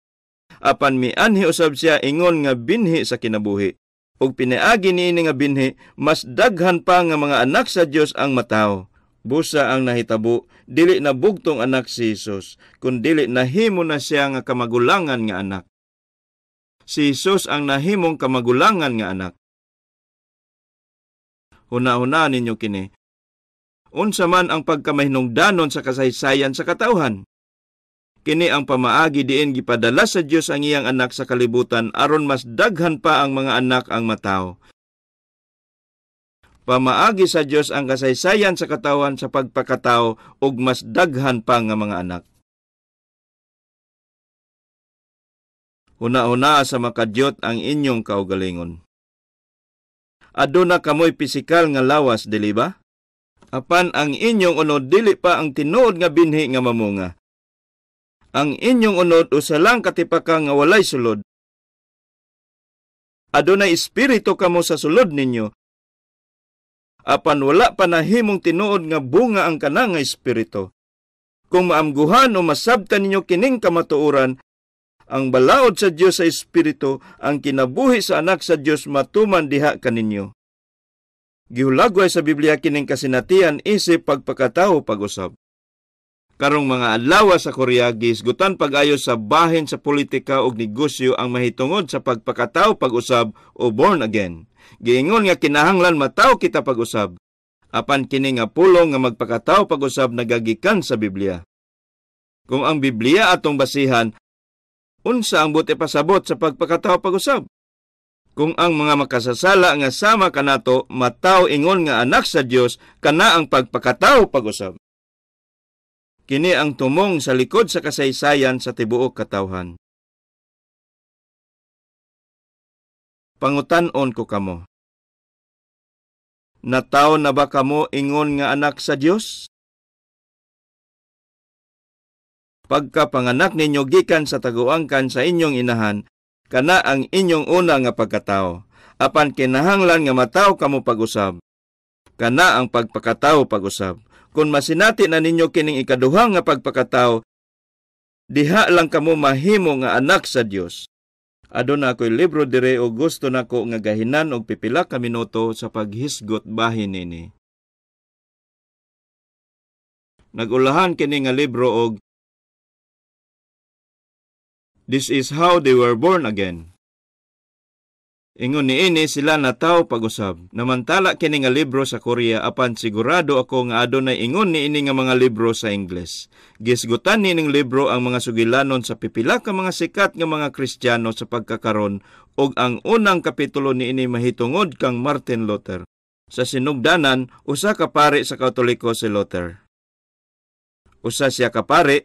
Apan mianhi usab siya ingon nga binhi sa kinabuhi. Ug pinaagi niini nga binhi, mas daghan pa nga mga anak sa Dios ang matawo. Busa ang nahitabo, dili na bugtong anak si Hesus, kun dili nahimo na siya nga kamagulangan nga anak. Si Hesus ang nahimong kamagulangan nga anak. Huna-huna ninyo kini. Unsa man ang pagkamahinungdanon sa kasaysayan sa katawhan? Kini ang pamaagi diin gipadala sa Dios ang iyang anak sa kalibutan aron mas daghan pa ang mga anak ang matawo. Pamaagi sa Dios ang kasaysayan sa katawhan sa pagpakatao ug mas daghan pa nga mga anak. Huna-huna sa makadyot ang inyong kaugalingon. Aduna kamoy pisikal nga lawas, dili ba? Apan ang inyong unod dili pa ang tinuod nga binhi nga mamunga. Ang inyong unod usa lang katipaka nga walay sulod. Adunay espiritu kamo sa sulod ninyo. Apan wala pa nahimong tinuod nga bunga ang kanang nga espiritu. Kung maamguhan o masabtan ninyo kining kamatuoran, ang balaod sa Dios sa espiritu, ang kinabuhi sa anak sa Dios matuman diha kaninyo. Gihulagway sa Biblia kining kasinatian isip pagpakatao pag-usab. Karong mga adlaw sa Korea, gihisgutan pag-ayo sa bahin sa politika ug negosyo ang mahitungod sa pagpakatao pag-usab o born again. Giingon nga kinahanglan mataw kita pag-usab. Apan kini nga pulong nga magpakatao pag-usab nagagikan sa Biblia. Kung ang Biblia atong basihan, unsa ang buot ipasabot sa pagpakatao pag-usab? Kung ang mga makasasala nga sama kanato mataw ingon nga anak sa Dios, kana ang pagpakatao pag-usab. Kini ang tumong sa likod sa kasaysayan sa tibuok katawhan. Pangutan-on ko kamo. Nataw na ba kamo ingon nga anak sa Dios? Pagkapanganak ninyo gikan sa taguangkan sa inyong inahan, kana ang inyong una nga pagkatao. Apan kinahanglan nga mataw kamo pag-usab. Kana ang pagpakatao pag-usab. Kung masinati na ninyo kining ikaduha nga pagpakatao, diha lang kamo mahimo nga anak sa Dios. Aduna ako'y libro dire o gusto nako nga gahinan og pipila ka minuto sa paghisgot bahin nini. Nagulahan kini nga libro og This is how they were born again. Ingon niini sila nataw pag-usab. Namantala kini nga libro sa Korea, apan sigurado ako nga adunay ingon niini nga mga libro sa Ingles. Gisgutan niining libro ang mga sugilanon sa pipila ka mga sikat nga mga Kristiyano sa pagkakaron ug ang unang kapitulo niini mahitungod kang Martin Luther. Sa sinugdanan, usa ka pari sa Katoliko si Luther. Usa siya ka pari,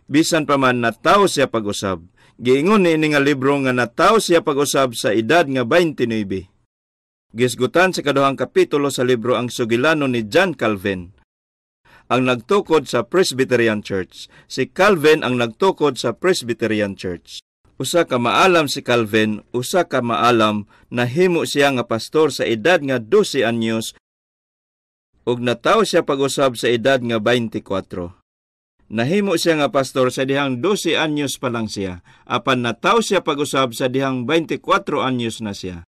bisan pa man nataw siya pag-usab. Giingon niini nga libro nga nataw siya pag-usab sa edad nga 29. Gisgutan sa kaduhang kapitulo sa libro ang sugilanon ni John Calvin, ang nagtukod sa Presbyterian Church. Si Calvin ang nagtukod sa Presbyterian Church. Usa ka maalam si Calvin, usa ka maalam, nahimo siya nga pastor sa edad nga 12 anyos ug nataw siya pag-usab sa edad nga 24. Nahimo siya nga pastor sa dihang 12 anyos pa lang siya, apan nataw siya pag-usab sa dihang 24 anyos na siya.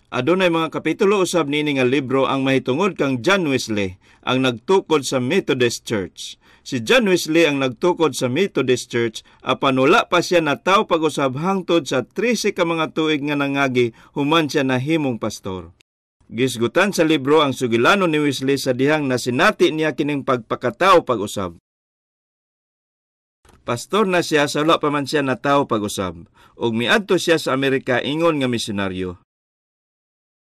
Adunay mga kapitulo usab niini nga libro ang mahitungod kang John Wesley, ang nagtukod sa Methodist Church. Si John Wesley ang nagtukod sa Methodist Church, apan wala pa siya nataw pag-usab hangtod sa 13 ka mga tuig nga nangagi human siya nahimong pastor. Gisgutan sa libro ang sugilanon ni Wesley sa dihang nasinati niya kining pagpakatao pag-usab. Pastor na siya sa wala pa man siya nataw pag-usab, ug miadto siya sa Amerika ingon nga misyonaryo.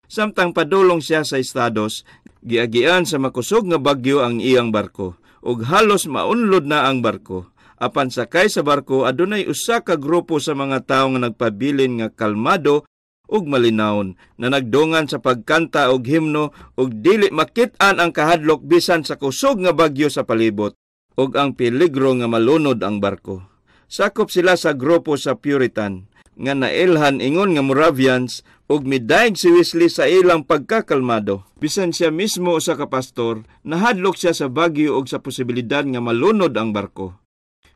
Samtang padulong siya sa Estados, giagian sa makusog nga bagyo ang iyang barko, ug halos maunlod na ang barko. Apan sakay sa barko adunay usa ka grupo sa mga tawo nga nagpabilin nga kalmado ug malinawon, na nagdungan sa pagkanta og himno ug dili makit-an ang kahadlok bisan sa kusog nga bagyo sa palibot ug ang peligro nga malunod ang barko. Sakop sila sa grupo sa Puritan nga nailhan ingon nga Moravians ug midaig si Wesley sa ilang pagkakalmado. Bisan siya mismo usa ka pastor, nahadlok siya sa bagyo ug sa posibilidad nga malunod ang barko.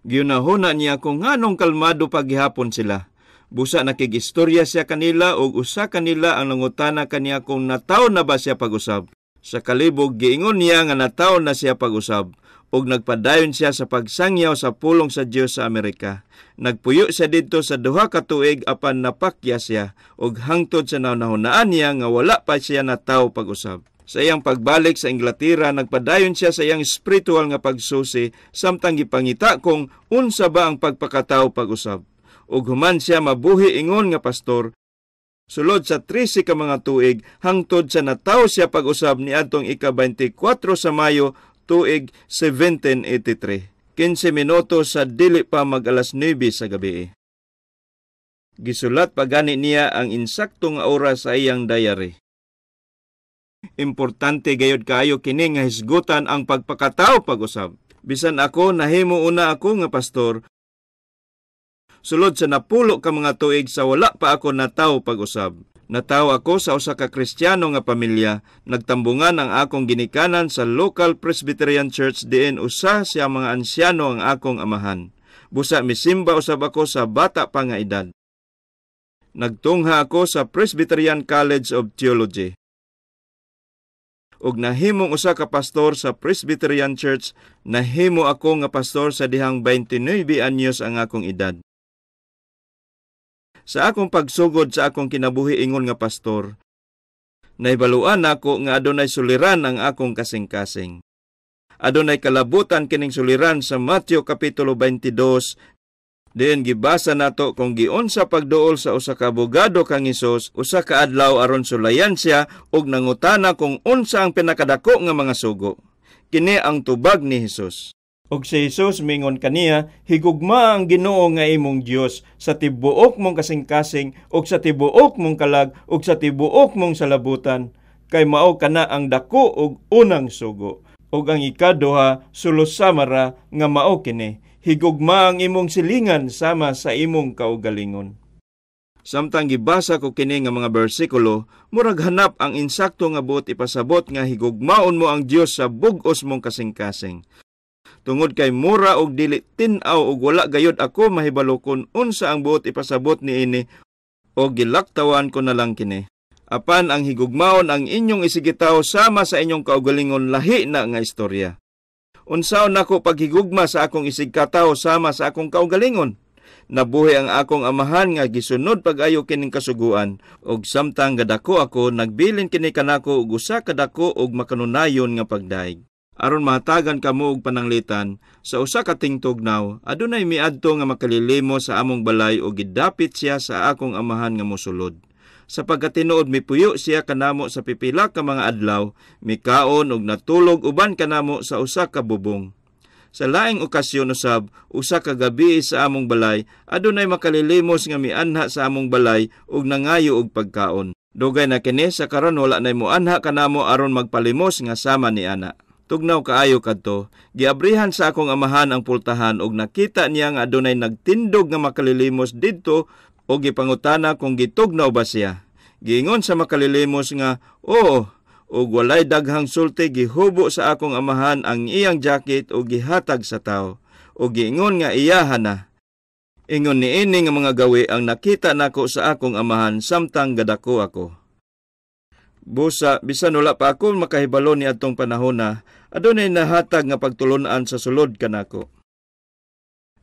Gihunahuna niya kung nganong kalmado paghihapon sila. Busa nakigistorya siya kanila ug usa kanila ang nangutana kaniya kung nataw na ba siya pag-usab. Sa kalibog giingon niya nga nataw na siya pag-usab ug nagpadayon siya sa pagsangyaw sa pulong sa Dios sa Amerika. Nagpuyo siya didto sa 2 ka tuig apan napakya siya ug hangtod sa nahunahunaan niya nga wala pa siya nataw pag-usab. Sa iyang pagbalik sa Inglaterra, nagpadayon siya sa iyang spiritual nga pagsusi samtang gipangita kung unsa ba ang pagpakataw pag-usab. Ug human siya mabuhi ingon nga pastor sulod sa 13 ka mga tuig hangtod sa nataw siya pag-usab niadtong ika-24 sa Mayo tuig 1783. 15 minuto sa dili pa mag alas 9 sa gabi. Gisulat pa gani niya ang insakto nga oras sa iyang diary. Importante gayod kaayo kini nga hisgutan ang pagpakataw pag-usab. Bisan ako nahimo una ako nga pastor, sulod sa 10 ka mga tuig sa wala pa ako nataw pag-usab. Nataw ako sa usa ka Kristiyano nga pamilya. Nagtambungan ang akong ginikanan sa local Presbyterian Church diin usa siya mga ansyano ang akong amahan. Busa misimba usab ako sa bata pa nga edad. Nagtungha ako sa Presbyterian College of Theology. Ug nahimong usa ka pastor sa Presbyterian Church, nahimo ako nga pastor sa dihang 29 anyos ang akong edad. Sa akong pagsugod sa akong kinabuhi ingon nga pastor, nahibaluan nako nga adunay suliran ang akong kasing-kasing. Adunay kalabutan kining suliran sa Mateo Kapitulo 22, diin gibasa nato kung giunsa pagduol sa usa ka abogado kang Hesus usa ka adlaw aron sulayan siya ug nangutana kung unsa ang pinakadako nga mga sugo. Kini ang tubag ni Hesus. Og si Hesus mingon kaniya, higugma ang Ginoo nga imong Dios sa tibuok mong kasing-kasing ug sa tibuok mong kalag ug sa tibuok mong salabutan, kay mao kana ang dako ug unang sugo. Ug ang ikaduha sulos samara nga mao kini, higugma ang imong silingan sama sa imong kaugalingon. Samtang gibasa ko kini nga mga bersikulo, murag hanap ang insakto nga buot ipasabot nga higugmaon mo ang Dios sa bug-os mong kasing-kasing. Tungod kay mura og dili tin-aw og wala gayod ako mahibalo kon unsa ang buot ipasabot niini o gilaktawan ko na lang kini. Apan ang higugmaon ang inyong isigitaw sama sa inyong kaugalingon lahi na nga istorya. Unsaon nako paghigugma sa akong isigkatawo sama sa akong kaugalingon? Nabuhi ang akong amahan nga gisunod pag-ayo kining kasuguan, og samtang gadako ako nagbilin kini kanako og usa ka dako og makanunayon nga pagdaig. Aron mahatagan kamo og pananglitan, sa usa ka tingtugnaw, adunay miadto nga makalilimo sa among balay og gidapit siya sa akong amahan nga mosulod. Sa pagkatinuod mipuyo siya kanamo sa pipila ka mga adlaw, mikaon og natulog uban kanamo sa usa ka bubong. Sa laing okasyon usab, usa ka gabi sa among balay, adunay makalilimos nga mianha sa among balay ug nangayo og pagkaon. Dugay na kini sa karon wala nay moanha kanamo aron magpalimos nga sama ni ana. Tugnaw kaayo kadto, giabrihan sa akong amahan ang pultahan ug nakita niya nga adunay nagtindog nga makalilimos didto ug gipangutana kung gitugnaw ba siya. Giingon sa makalilimos nga, oo, ug walay daghang sulti gihubo sa akong amahan ang iyang jacket ug gihatag sa tawo, ug giingon nga iyahan na. Ingon niini nga mga gawi ang nakita nako sa akong amahan samtang gadako ako. Busa, bisan wala pa ako makahibalo ni adtong panahona, adunay nahatag nga pagtulon-an sa sulod kanako.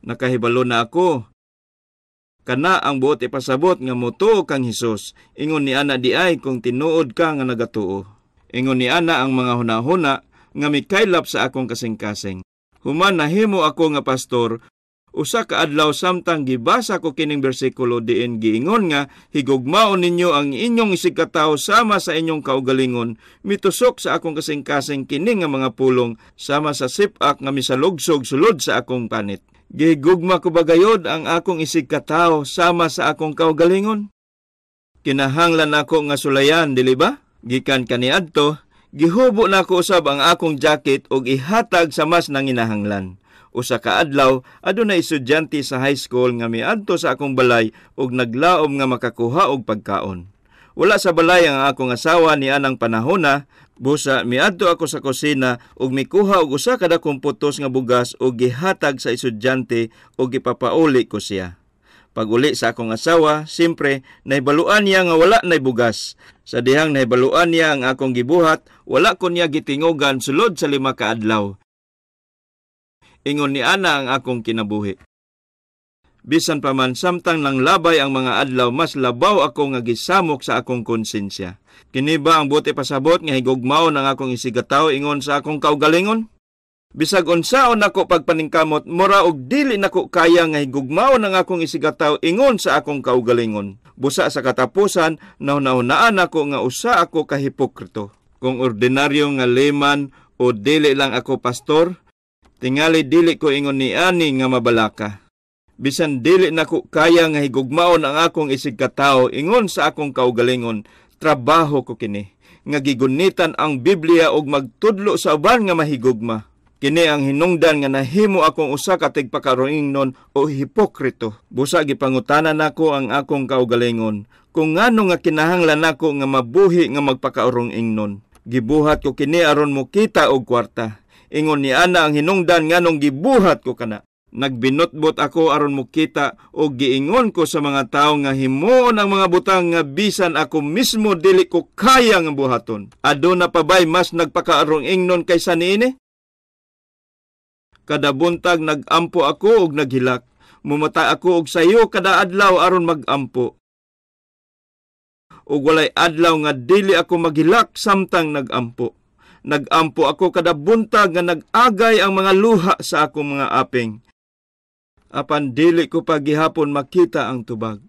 Nakahibalo na ako. Kana ang buot ipasabot nga motuo kang Hesus, ingon ni ana di ay kung tinuod ka nga nagatuo. Ingon ni ana ang mga hunahuna nga mikaylap sa akong kasing-kasing. Human nahimo ako nga pastor, usa ka adlaw samtang gibasa ko kining bersikulo diin giingon nga higugmaon ninyo ang inyong isigkatawo sama sa inyong kaugalingon, mitusok sa akong kasing-kasing kini nga mga pulong sama sa sipak nga misalugsog sulod sa akong panit. Gihigugma ko ba gayod ang akong isigkatawo sama sa akong kaugalingon? Kinahanglan nako nga sulayan, dili ba? Gikan kaniadto, gihubo nako usab ang akong jacket og ihatag sa mas nanginahanglan. Usa ka adlaw, adunay estudyante sa high school nga miadto sa akong balay ug naglaom nga makakuha og pagkaon. Wala sa balay ang akong asawa ni anang panahona, busa miadto ako sa kusina ug mikuha og usa ka dakong putos nga bugas ug gihatag sa estudyante ug gipapauli ko siya. Pag-uli sa akong asawa, simpre, nahibaluan niya nga wala nay bugas. Sa dihang nahibaluan niya ang akong gibuhat, wala ko niya gitingogan sulod sa 5 ka adlaw. Ingon ni ana ang akong kinabuhi. Bisan pa man samtang nanglabay ang mga adlaw, mas labaw ako nga gisamok sa akong konsensya. Kini ba ang buti pasabot nga higugmaon ang akong isigataw ingon sa akong kaugalingon? Bisag unsaon nako pagpaningkamot, mura og dili nako kaya nga higugmaon ang akong isigataw ingon sa akong kaugalingon. Busa sa katapusan, nahunahunaan nako nga usa ako ka hipokrito. Kung ordinaryo nga layman o dili lang ako pastor, tingali dili ko ingon ni ani nga mabalaka. Bisan dili nako kaya nga higugmaon ang akong isigkatao ingon sa akong kaugalingon, trabaho ko kini nga gigunitan ang Biblia og magtudlo sa uban nga mahigugma. Kini ang hinungdan nga nahimo akong usa ka tigpakaroingnon o hipokrito. Busa gipangutana nako ang akong kaugalingon kung ngano nga kinahanglan nako nga mabuhi nga magpakaurong-ingnon. Gibuhat ko kini aron mokita og kwarta. Ingon ni ana ang hinungdan nganong gibuhat ko kana. Nagbinotbot ako aron mokita og giingon ko sa mga tawo nga himuon ang mga butang nga bisan ako mismo dili ko kaya nga buhaton. Aduna pa bay mas nagpakaarong ingnon kaysa niini? Kada buntag nagampo ako og naghilak. Mumata ako og sayo kada adlaw aron magampo. Og walay adlaw nga dili ako maghilak samtang nagampo. Nagampo ako kada buntag nga nag-agay ang mga luha sa akong mga aping. Apan dili ko pa gihapon makita ang tubag.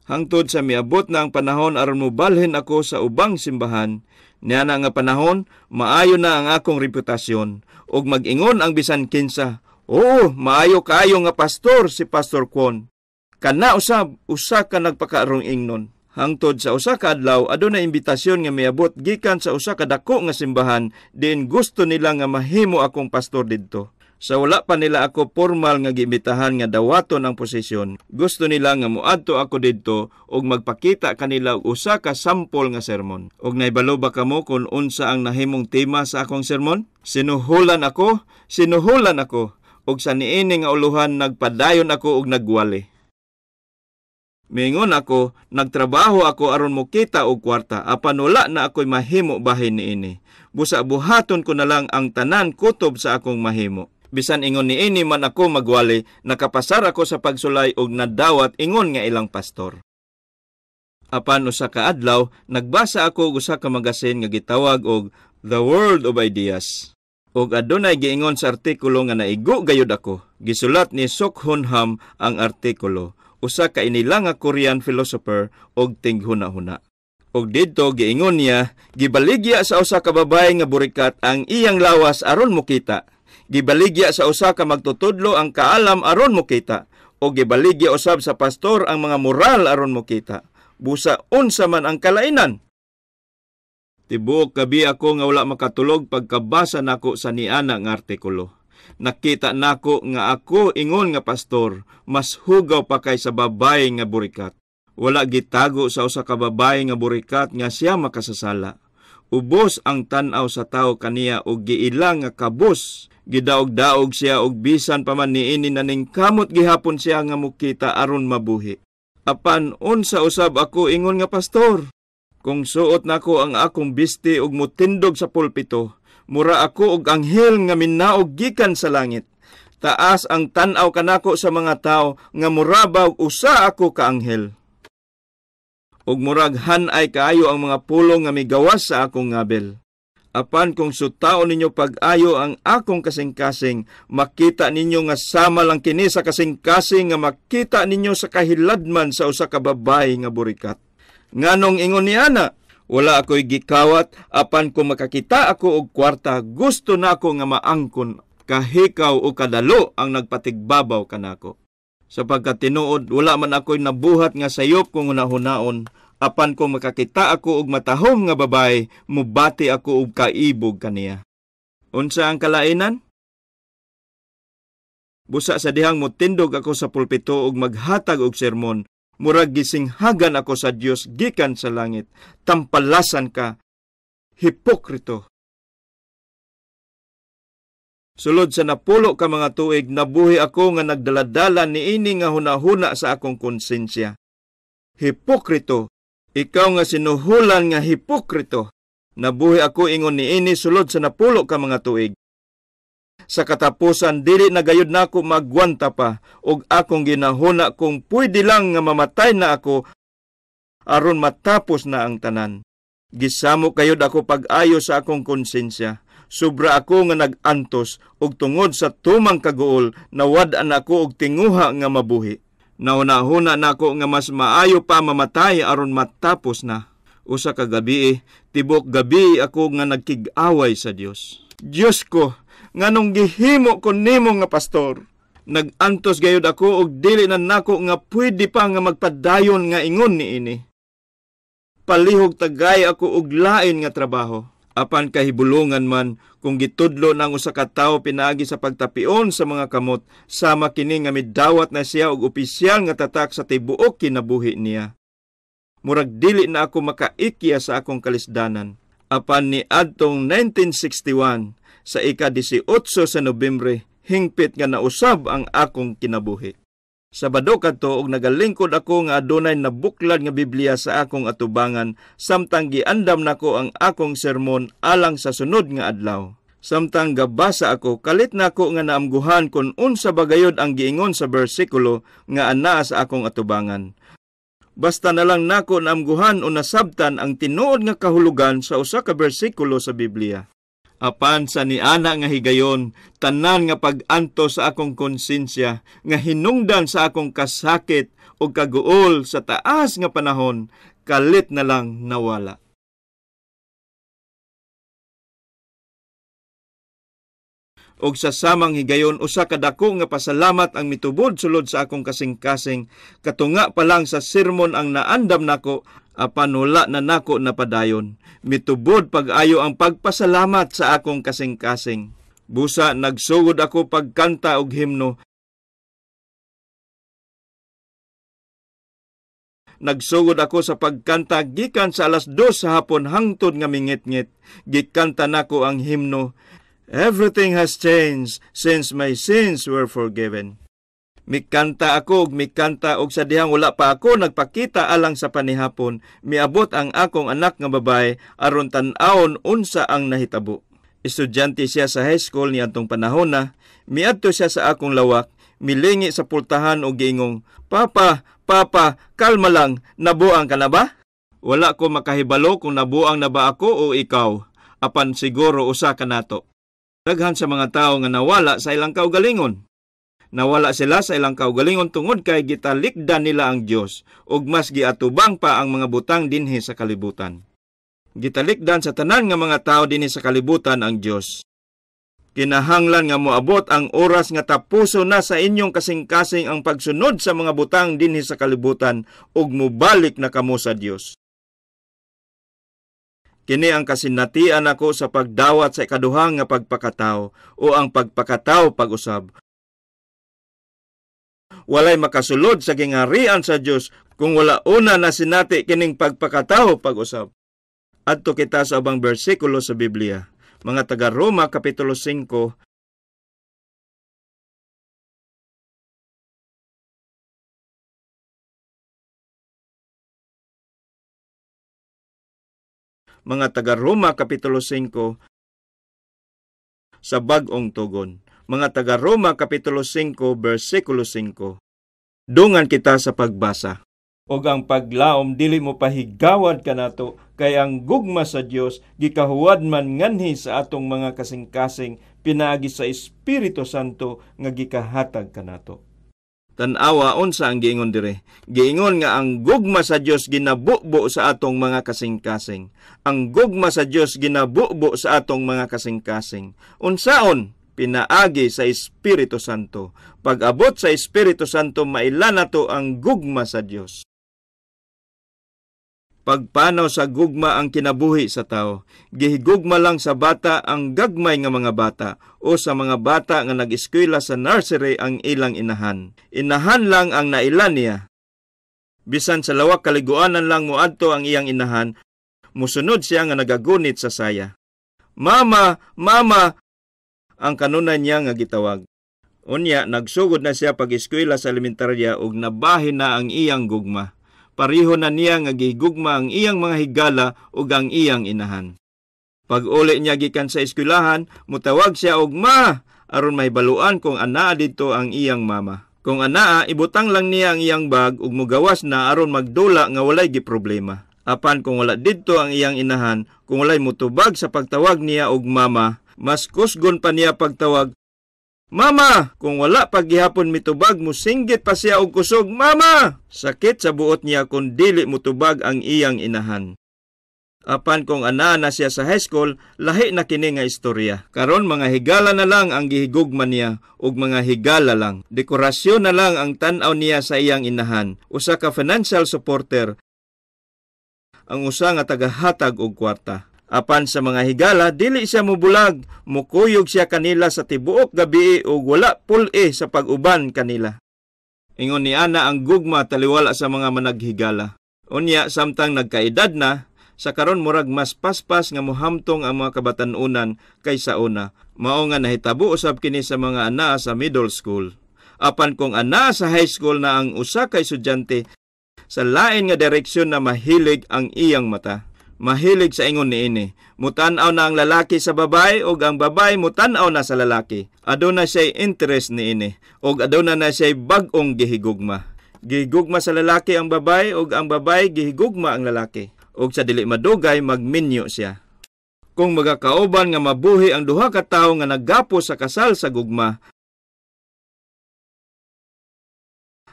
Hangtod sa miabot na ang panahon aron mobalhin ako sa ubang simbahan, niana nga panahon, maayo na ang akong reputasyon, ug mag-ingon ang bisan kinsa, oo, maayo kaayo nga pastor si Pastor Kwon. Kana usab, usa ka nagpakaarong ingnon. Hangtod sa usa ka adlaw, aduna imbitasyon nga miabot gikan sa usa ka dako nga simbahan, diin gusto nila nga mahimo akong pastor didto. Sa wala pa nila ako formal nga giimbitahan nga dawaton ang posisyon, gusto nila nga moadto ako didto ug magpakita kanila og usa ka sampol nga sermon. Ug nahibalo ba kamo kung unsa ang nahimong tema sa akong sermon? Sinuhulan ako, sinuhulan ako, ug sa niini nga uluhan nagpadayon ako ug nagwali. Miingon ako, nagtrabaho ako aron mokita og kwarta, apan wala na ako'y mahimo bahin niini. Busa buhaton ko na lang ang tanan kutob sa akong mahimo. Bisan ingon niini man ako magwali, nakapasar ako sa pagsulay og nadawat ingon nga ilang pastor. Apan usa ka adlaw, nagbasa ako og usa ka magasin nga gitawag og The World of Ideas. Og adunay giingon sa artikulo nga naigo gayud ako. Gisulat ni Sok Hun Ham ang artikulo, usa ka inila nga Korean philosopher og tinghuna-huna. Og didto giingon niya, gibaligya sa usa ka babae nga burikat ang iyang lawas aron mokita. Gibaligya sa usa ka magtutudlo ang kaalam aron mokita, o gibaligya usab sa pastor ang mga moral aron mokita. Busa unsa man ang kalainan. Tibuok gabi ako nga wala makatulog pagkabasa nako sa niana nga artikulo. Nakita nako nga ako ingon nga pastor, mas hugaw pa kay sa babae nga burikat. Wala gitago sa usa ka babae nga burikat nga siya makasasala. Ubos ang tan-aw sa tawo kaniya og giila nga kabus. Gidaog-daog siya og bisan pa man niini naning kamot gihapon siya nga mokita aron mabuhi. Apan unsa usab ako ingon nga pastor? Kung suot nako ang akong bisti og motindog sa pulpito, mura ako og anghel nga minaog gikan sa langit. Taas ang tan-aw kanako sa mga tawo nga mura ba og usa ako ka anghel. Og murag hanay kaayo ang mga pulong nga migawas sa akong ngabel. Apan kung sutaon ninyo pag-ayo ang akong kasing-kasing, makita ninyo nga sama lang kini sa kasing-kasing nga makita ninyo sa kahiladman sa usa ka babae nga burikat. Nganong ingon ni ana, wala ako'y gikawat, apan kung makakita ako og kwarta, gusto nako nga maangkon, kahikaw o kadalo ang nagpatigbabaw kanako. Sapagkat tinuod, wala man ako'y nabuhat nga sayop kung hunahunaon, apan kung makakita ako og matahom nga babae, mubati ako og kaibog kaniya. Unsa ang kalainan? Busa sa dihang motindog ako sa pulpito ug maghatag og sermon, murag gisinghagan ako sa Dios gikan sa langit. Tampalasan ka, hipokrito. Sulod sa 10 ka mga tuig, nabuhi ako nga nagdaladala niini nga hunahuna sa akong konsensya. Hipokrito, ikaw nga sinuhulan nga hipokrito. Nabuhi ako ingon niini sulod sa 10 ka mga tuig. Sa katapusan, dili na gayud nako magwanta pa, ug akong ginahuna kung pwede lang nga mamatay na ako aron matapos na ang tanan. Gisamo kayod ako pag-ayo sa akong konsensya. Sobra ako nga nag-antos ug tungod sa tumang kaguol nawad-an ako og tinguha nga mabuhi. Nauna-huna nako nga mas maayo pa mamatay aron matapos na. Usa ka gabi, tibok gabi ako nga nagkig-away sa Dios. Dios ko, nganong gihimo ko nimo nga pastor? Nag-antos gayud ako og dili na nako nga pwede pa nga magpadayon nga ingon niini. Palihog tagay ako og lain nga trabaho. Apan kahibulungan man kung gitudlo nang usa ka tawo pinaagi sa pagtapion sa mga kamot, sama kini nga midawat na siya og opisyal nga tatak sa tibuok kinabuhi niya. Murag dili na ako makaikya sa akong kalisdanan. Apan ni adtong 1961 sa ika-18 sa Nobyembre, hingpit nga nausab ang akong kinabuhi. Sabado kadto og nagalingkod ako nga adunay nabuklad nga Biblia sa akong atubangan samtang giandam nako ang akong sermon alang sa sunod nga adlaw. Samtang gabasa ako, kalit nako nga naamguhan kon unsa ba gayud ang giingon sa bersikulo nga anaa sa akong atubangan. Basta na lang nako naamguhan o nasabtan ang tinuod nga kahulugan sa usa ka bersikulo sa Biblia. Apan sa niana nga higayon, tanan nga pag-anto sa akong konsensya, nga hinungdan sa akong kasakit o kaguol sa taas nga panahon, kalit na lang nawala. Og sa samang higayon, usa ka dako nga pasalamat ang mitubod sulod sa akong kasing-kasing, katunga pa lang sa sermon ang naandam nako, apan wala na nako napadayon. Mitubod pag-ayo ang pagpasalamat sa akong kasing-kasing. Busa nagsugod ako pagkanta og himno. Nagsugod ako sa pagkanta gikan sa 2:00 sa hapon hangtod nga mingitngit. Gikanta nako ang himno. Everything has changed since my sins were forgiven. Mikanta ako og mikanta og sa dihang wala pa ako nagpakita alang sa panihapon, miabot ang akong anak nga babae aron tan-awon unsa ang nahitabo. Estudyante siya sa high school niadtong panahon na, miadto siya sa akong lawak, milingi sa pultahan og giingong, "Papa, Papa, kalma lang, nabuang ka na ba?" Wala ko makahibalo kung nabuang na ba ako o ikaw, apan siguro usa ka nato. Daghan sa mga tawo nga nawala sa ilang kaugalingon. Nawala sila sa ilang kaugalingon tungod kay gitalikdan nila ang Dios ug mas giatubang pa ang mga butang dinhi sa kalibutan. Gitalikdan sa tanan nga mga tawo dinhi sa kalibutan ang Dios. Kinahanglan nga moabot ang oras nga tapuso na sa inyong kasing-kasing ang pagsunod sa mga butang dinhi sa kalibutan ug mobalik na kamo sa Dios. Kini ang kasinatian ako sa pagdawat sa ikaduha nga pagpakatawo o ang pagpakatawo pag-usab. Walay makasulod sa gingarian sa Dios kung wala una na sinati kining pagpakatawo pag-usab. Adto kita sa ubang bersikulo sa Biblia. Mga taga-Roma Kapitulo 5, Mga taga-Roma Kapitulo 5 sa Bag-ong Tugon. Mga taga-Roma Kapitulo 5 bersikulo 5. Dungan kita sa pagbasa. Og ang paglaom dili mo pahigawad kanato kay ang gugma sa Dios gikahuwad man nganhi sa atong mga kasing-kasing pinaagi sa Espiritu Santo nga gikahatag kanato. Tan-awa unsa ang giingon dire. Giingon nga ang gugma sa Dios ginabubo sa atong mga kasing-kasing. Ang gugma sa Dios ginabubo sa atong mga kasing-kasing. Unsaon? Pinaagi sa Espiritu Santo. Pag-abot sa Espiritu Santo, maila nato ang gugma sa Dios. Pagpanaw sa gugma ang kinabuhi sa tao. Gihigugma lang sa bata ang gagmay nga mga bata o sa mga bata nga nag-eskwela sa nursery ang ilang inahan. Inahan lang ang nailan niya. Bisan sa lawak kaliguanan lang moadto ang iyang inahan, musunod siya nga nagagunit sa saya. Mama, mama, ang kanunay niya nga gitawag. Unya, nagsugod na siya pag-eskwela sa elementarya ug nabahin na ang iyang gugma. Pareho na niya nga gihigugma ang iyang mga higala ug ang iyang inahan. Pag-uli niya gikan sa eskwelahan, mutawag siya og ma aron mahibaluan kung anaa didto ang iyang mama. Kung anaa, ibutang lang niya ang iyang bag ug mugawas na aron magdula nga walay giproblema. Apan kung wala didto ang iyang inahan, kung walay mutubag sa pagtawag niya og mama, mas kusgon pa niya pagtawag, Mama! Kung wala paghihapon mitubag, musinggit pa siya og kusog, Mama! Sakit sa buot niya kung dili mutubag ang iyang inahan. Apan kung ana na siya sa high school, lahi na kini nga istorya. Karon mga higala na lang ang gihigugma niya ug mga higala lang. Dekorasyon na lang ang tan-aw niya sa iyang inahan. Usa ka financial supporter, ang usa nga tagahatag og kwarta. Apan sa mga higala, dili siya mubulag, mukuyog siya kanila sa tibuok gabi ug wala pul-i sa pag-uban kanila. Ingon ni ana ang gugma taliwala sa mga managhigala. Unya samtang nagkaedad na, sa karon murag mas paspas nga mohamtong ang mga kabatan-unan kaysa una. Mao nga nahitabo usab kini sa mga anaa sa middle school. Apan kung anaa sa high school na ang usa ka estudyante, sa lain nga direksyon na mahilig ang iyang mata. Mahilig sa ingon niini. Mutan-aw na ang lalaki sa babae ug ang babae mutan-aw na sa lalaki. Aduna siya'y interest niini ug aduna na siya'y bag-ong gihigugma. Gihigugma sa lalaki ang babae ug ang babae gihigugma ang lalaki. Ug sa dili madugay magminyo siya. Kung magakauban nga mabuhi ang duha ka tawo nga naggapo sa kasal sa gugma,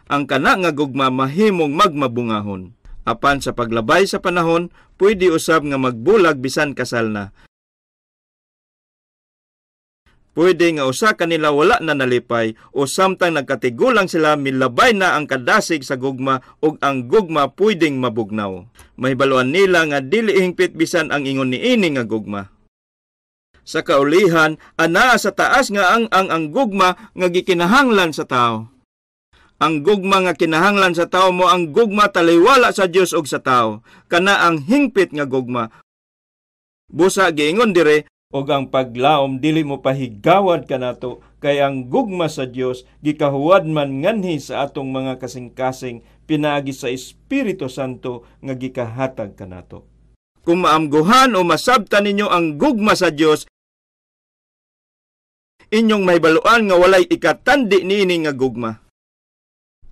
ang kana nga gugma mahimong magmabungahon. Apan sa paglabay sa panahon, pwede usab nga magbulag bisan kasal na. Pwede nga usa kanila wala na nalipay o samtang nagkatigulang sila milabay na ang kadasig sa gugma ug ang gugma pwedeng mabugnaw. Mahibaluan nila nga dili hingpit bisan ang ingon niini nga gugma. Sa kaulihan, anaa sa taas nga ang gugma nga gikinahanglan sa tao. Ang gugma nga kinahanglan sa tao mo ang gugma taliwala sa Dios ug sa tao. Kana ang hingpit nga gugma. Busa giingon dire, og ang paglaom dili mo pahigawad kanato kay ang gugma sa Dios gikahuwad man nganhi sa atong mga kasing-kasing pinaagi sa Espiritu Santo nga gikahatag kanato. Kung maamguhan o masabtan ninyo ang gugma sa Dios, inyong mahibaluan nga walay ikatandi niini nga gugma.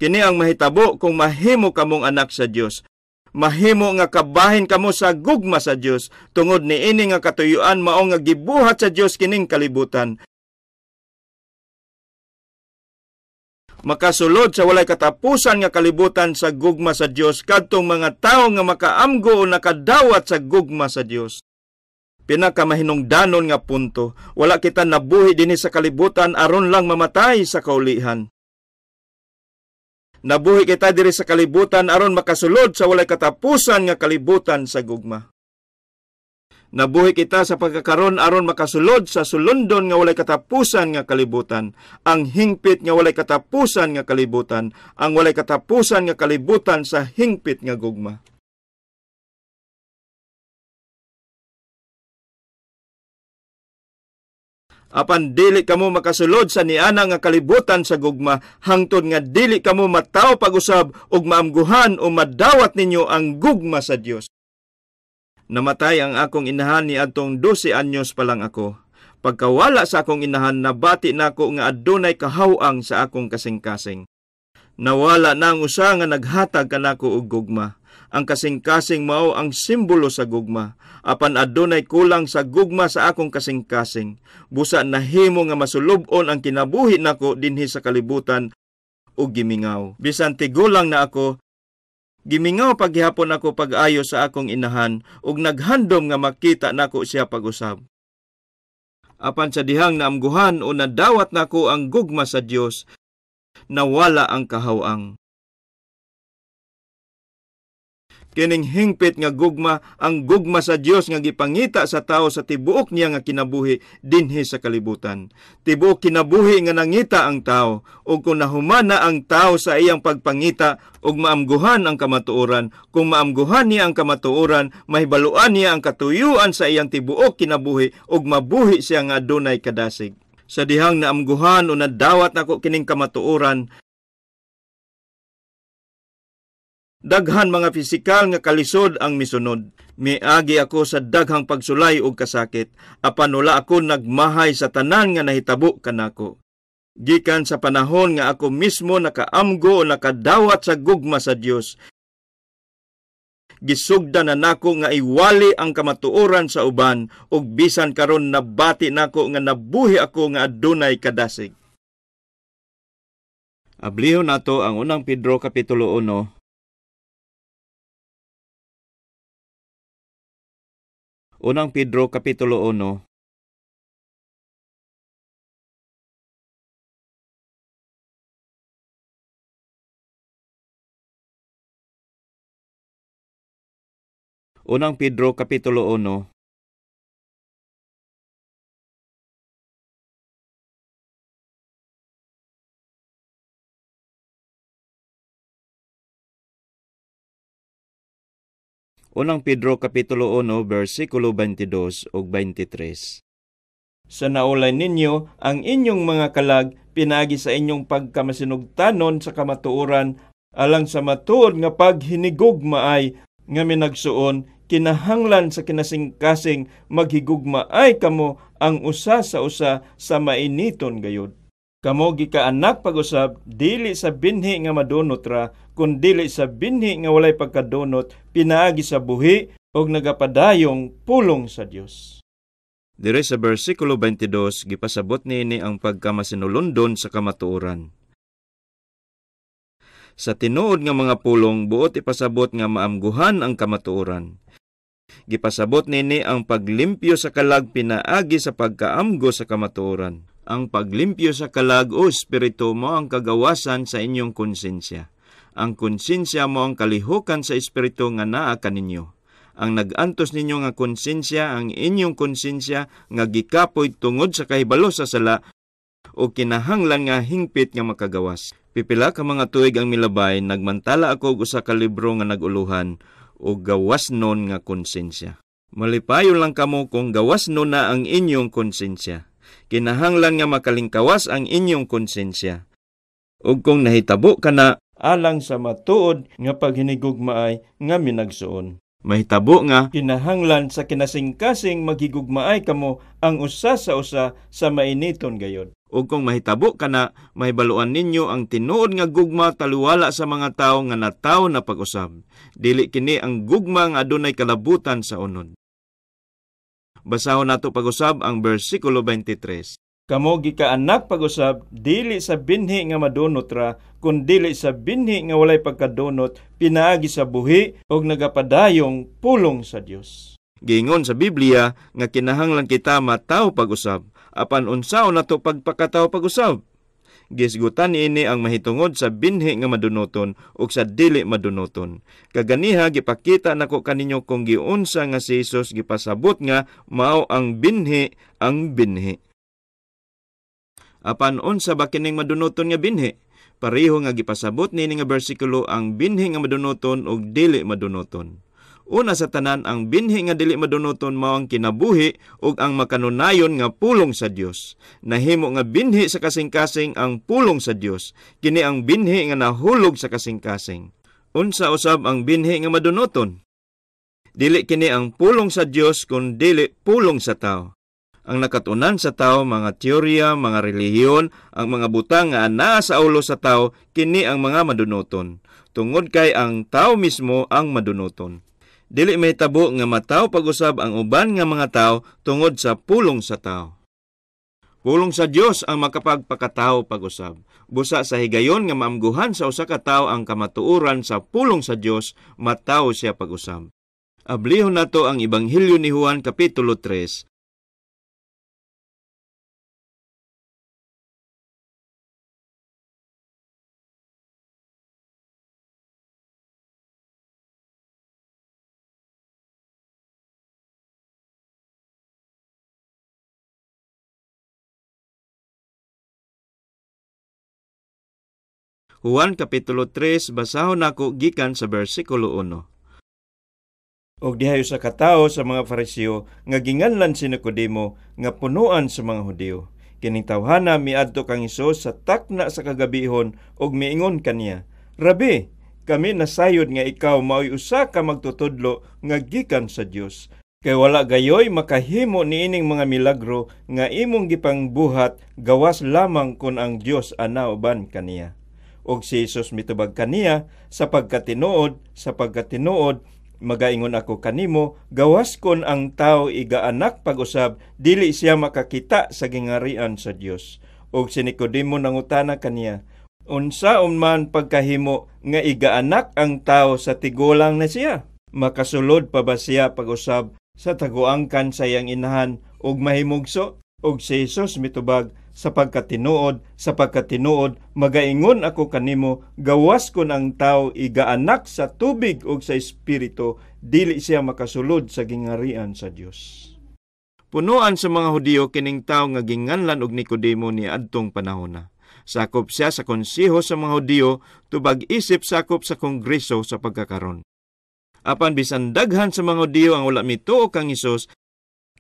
Kini ang mahitabo kung mahimo kamong anak sa Dios. Mahimo nga kabahin kamo sa gugma sa Dios tungod niini nga katuyuan mao nga gibuhat sa Dios kining kalibutan. Makasulod sa walay katapusan nga kalibutan sa gugma sa Dios kadtong mga tawo nga makaamgo o nakadawat sa gugma sa Dios. Pinakamahinungdanon nga punto, wala kita nabuhi dinhi sa kalibutan aron lang mamatay sa kaulihan. Nabuhi kita diri sa kalibutan aron makasulod sa walay katapusan nga kalibutan sa gugma. Nabuhi kita sa pagkakaron aron makasulod sa sulundon nga walay katapusan nga kalibutan, ang hingpit nga walay katapusan nga kalibutan, ang walay katapusan nga kalibutan sa hingpit nga gugma. Apan dili kamo makasulod sa niana nga kalibutan sa gugma hangtod nga dili kamo matawo pag-usab ug maamguhan o madawat ninyo ang gugma sa Dios. Namatay ang akong inahan niadtong 12 anyos pa lang ako. Pagkawala sa akong inahan, nabati nako nga adunay kahaw-ang sa akong kasing-kasing. Nawala na ang usa nga naghatag kanako og gugma. Ang kasing-kasing mao ang simbolo sa gugma. Apan adunay kulang sa gugma sa akong kasing-kasing. Busa nahimo nga masulub-on ang kinabuhi nako dinhi sa kalibutan ug gimingaw. Bisan tigulang na ako, gimingaw paghihapon ako pag-ayo sa akong inahan ug naghandom nga makita nako siya pag-usab. Apan sa dihang naamguhan o nadawat nako ang gugma sa Dios, nawala ang kahaw-ang. Kining hingpit nga gugma, ang gugma sa Dios nga gipangita sa tawo sa tibuok niya nga kinabuhi dinhi sa kalibutan. Tibuok kinabuhi nga nangita ang tawo, ug kung nahumana ang tawo sa iyang pagpangita ug maamguhan ang kamatuoran, kung maamguhan niya ang kamatuoran, mahibaluan niya ang katuyuan sa iyang tibuok kinabuhi ug mabuhi siya nga adunay kadasig. Sa dihang naamguhan o nadawat nako kining kamatuoran, daghan mga pisikal nga kalisod ang misunod. Miagi ako sa daghang pagsulay ug kasakit, apan wala ako nagmahay sa tanan nga nahitabo kanako. Gikan sa panahon nga ako mismo nakaamgo o nakadawat sa gugma sa Dios, gisugdan na nako nga iwali ang kamatuoran sa uban, ug bisan karon nabati nako nga nabuhi ako nga adunay kadasig. Ablihon nato ang unang Pedro kapitulo 1. Unang Pedro kapitulo 1. Unang Pedro kapitulo 1. Unang Pedro kapitulo 1 bersikulo 22 ug 23. Sa naulay ninyo ang inyong mga kalag pinaagi sa inyong pagkamasinugtanon sa kamatuoran alang sa matuod nga paghinigugmaay nga minagsuon, kinahanglan sa kinasingkasing maghigugmaay kamo ang usa sa usa sa mainiton gayud. Kamo gikaanak pag-usab dili sa binhi nga madunot ra, kun dili sa binhi nga walay pagkadunot, pinaagi sa buhi og nagapadayong pulong sa Dios. Dire sa bersikulo 22 gipasabot niini ang pagkamasinulondon sa kamatuoran. Sa tinuod nga mga pulong buot ipasabot nga maamguhan ang kamatuoran. Gipasabot niini ang paglimpyo sa kalag pinaagi sa pagkaamgo sa kamatuoran. Ang paglimpyo sa kalag o espiritu mo ang kagawasan sa inyong konsensya. Ang konsensya mo ang kalihukan sa espiritu nga naa kaninyo. Ang nag-antos ninyo nga konsensya, ang inyong konsensya nga gikapoy tungod sa kahibalo sa sala o kinahanglan nga hingpit nga makagawas. Pipila ka mga tuig ang milabay, nagmantala ako og usa ka libro nga nag-uluhan o gawas nun nga konsensya. Malipayon lang kamo kung gawas nun na ang inyong konsensya. Kinahanglan nga makalingkawas ang inyong konsensya. Ug kung nahitabo ka na alang sa matuod nga paghinigugmaay nga minagsuon. Mahitabo nga kinahanglan sa kinasingkasing maghigugmaay kamo ang usa sa usa sa mainiton gayod. Ug kung mahitabo ka na, mahibaluan ninyo ang tinuod nga gugma taliwala sa mga tawo nga natawo na pag-usab. Dili kini ang gugma nga adunay kalabutan sa unod. Basahon nato pag-usab ang bersikulo 23. Kamo gikaanak pag-usab dili sa binhi nga madunot ra, kun dili sa binhi nga walay pagkadunot, pinaagi sa buhi og nagapadayong pulong sa Dios. Giingon sa Biblia nga kinahanglan kita matawo pag-usab, apan unsaon nato pagpakatawo pag-usab? Gisgutan niini ang mahitungod sa binhi nga madunoton ug sa dili madunoton. Kaganiha gipakita nako kaninyo kung giunsa nga si Jesus gipasabot nga mao ang binhi ang binhi. Apan unsa ba kining madunoton nga binhi? Pareho nga gipasabot niini nga bersikulo ang binhi nga madunoton ug dili madunoton. Una sa tanan, ang binhi nga dili madunoton mao ang kinabuhi ug ang makanunayon nga pulong sa Dios. Nahimo nga binhi sa kasing-kasing ang pulong sa Dios. Kini ang binhi nga nahulog sa kasing-kasing. Unsa usab ang binhi nga madunoton? Dili kini ang pulong sa Dios kun dili pulong sa tao. Ang nakatunan sa tao, mga teorya, mga relihiyon, ang mga butang nga anaa sa ulo sa tao, kini ang mga madunoton. Tungod kay ang tao mismo ang madunoton. Dili mahitabo nga mataw pag-usab ang uban nga mga tao tungod sa pulong sa tao. Pulong sa Dios ang makapagpakatao pag-usab. Busa sa higayon nga maamguhan sa usa ka tawo ang kamatuoran sa pulong sa Dios, mataw siya pag-usab. Ablihon nato ang Ebanghelyo ni Juan kapitulo 3. Juan Kapitulo 3, basahon nako gikan sa bersikulo 1. Og dihay usa ka tawo sa mga Fariseo nga ginganlan si Nicodemo nga punuan sa mga Hudiyo. Kining tawhana miadto kang Hesus sa takna sa kagabihon og miingon kaniya, "Rabi, kami nasayod nga ikaw maoy usa ka magtutudlo nga gikan sa Dios. Kay wala gayoy makahimo niining mga milagro nga imong gipangbuhat gawas lamang kon ang Dios ana uban kaniya." Og si Jesus mitubag kaniya, Sa pagkatinuod, magaingon ako kanimo, gawas kon ang tao igaanak pag-usab, dili siya makakita sa gingarian sa Dios." Og si Nicodemo nangutana kaniya, "Unsaon man pagkahimo nga igaanak ang tao sa tigulang na siya? Makasulod pa ba siya pag-usab sa taguangkan sa iyang inahan ug mahimugso?" Og si Jesus mitubag, Sa pagkatinuod, magaingon ako kanimo, gawas kon ang tao igaanak sa tubig ug sa espiritu, dili siya makasulod sa gingarian sa Dios." Punuan sa mga Hudiyo kining tawo nga ginganlan og Nicodemo ni adtong panahona. Sakop siya sa konseho sa mga Hudiyo, tubag isip sakop sa kongreso sa pagkakaron. Apan bisan daghan sa mga Hudiyo ang wala mituo kang Hesus,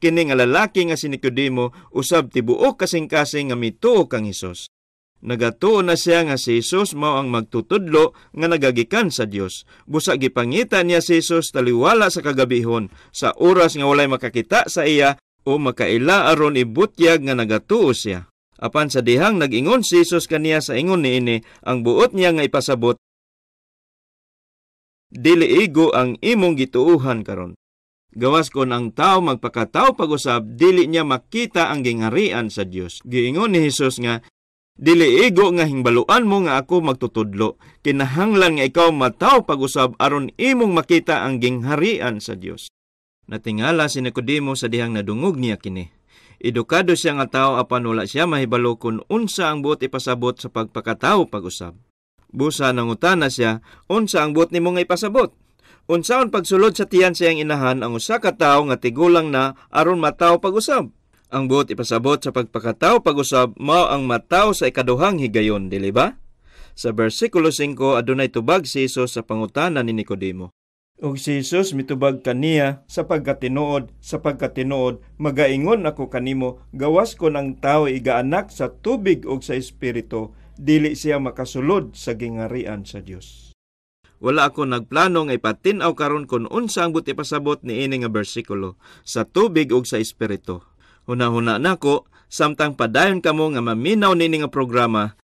kini nga lalaki nga si Nicodemo usab tibuok kasing-kasing nga mituo kang Hesus. Nagatuo na siya nga si Hesus mao ang magtutudlo nga nagagikan sa Dios. Busa gipangita niya si Hesus taliwala sa kagabihon, sa oras nga walay makakita sa iya o makaila aron ibutyag nga nagatuo siya. Apan sa dihang nag-ingon si Hesus kaniya sa ingon niini, ang buot niya nga ipasabot, dili igo ang imong gituuhan karon. Gawas kon ang tao magpakatao pag-usab, dili niya makita ang gingarian sa Dios. Giingon ni Hesus nga, dili igo nga hingbaluan mo nga ako magtutudlo. Kinahanglan nga ikaw mataw pag-usab aron imong makita ang gingharian sa Dios. Natingala si Nicodemo sa dihang nadungog niya kini. Edukado siya nga tao apan wala siya mahibalo kung unsa ang buot ipasabot sa pagpakatao pag-usab. Busa nangutana siya, unsa ang buot nimo nga ipasabot? Unsaon pagsulod sa tiyan sa iyang inahan ang usa ka tawo nga tigulang na aron mataw pag-usab? Ang buot ipasabot sa pagpakataw pag-usab mao ang mataw sa ikaduhang higayon, dili ba? Sa bersikulo 5 adunay tubag si Hesus sa pangutana ni Nicodemo. Og si Jesus mitubag kaniya, Sa pagkatinuod, magaingon ako kanimo, gawas kon ang tao igaanak sa tubig ug sa espiritu, dili siya makasulod sa gingarian sa Dios. Wala ako nagplano nga ipatin-aw karon kon unsa ang buot ipasabot niini nga bersikulo, sa tubig ug sa espiritu. Hunahuna nako, samtang padayon kamo nga maminaw niini nga programa,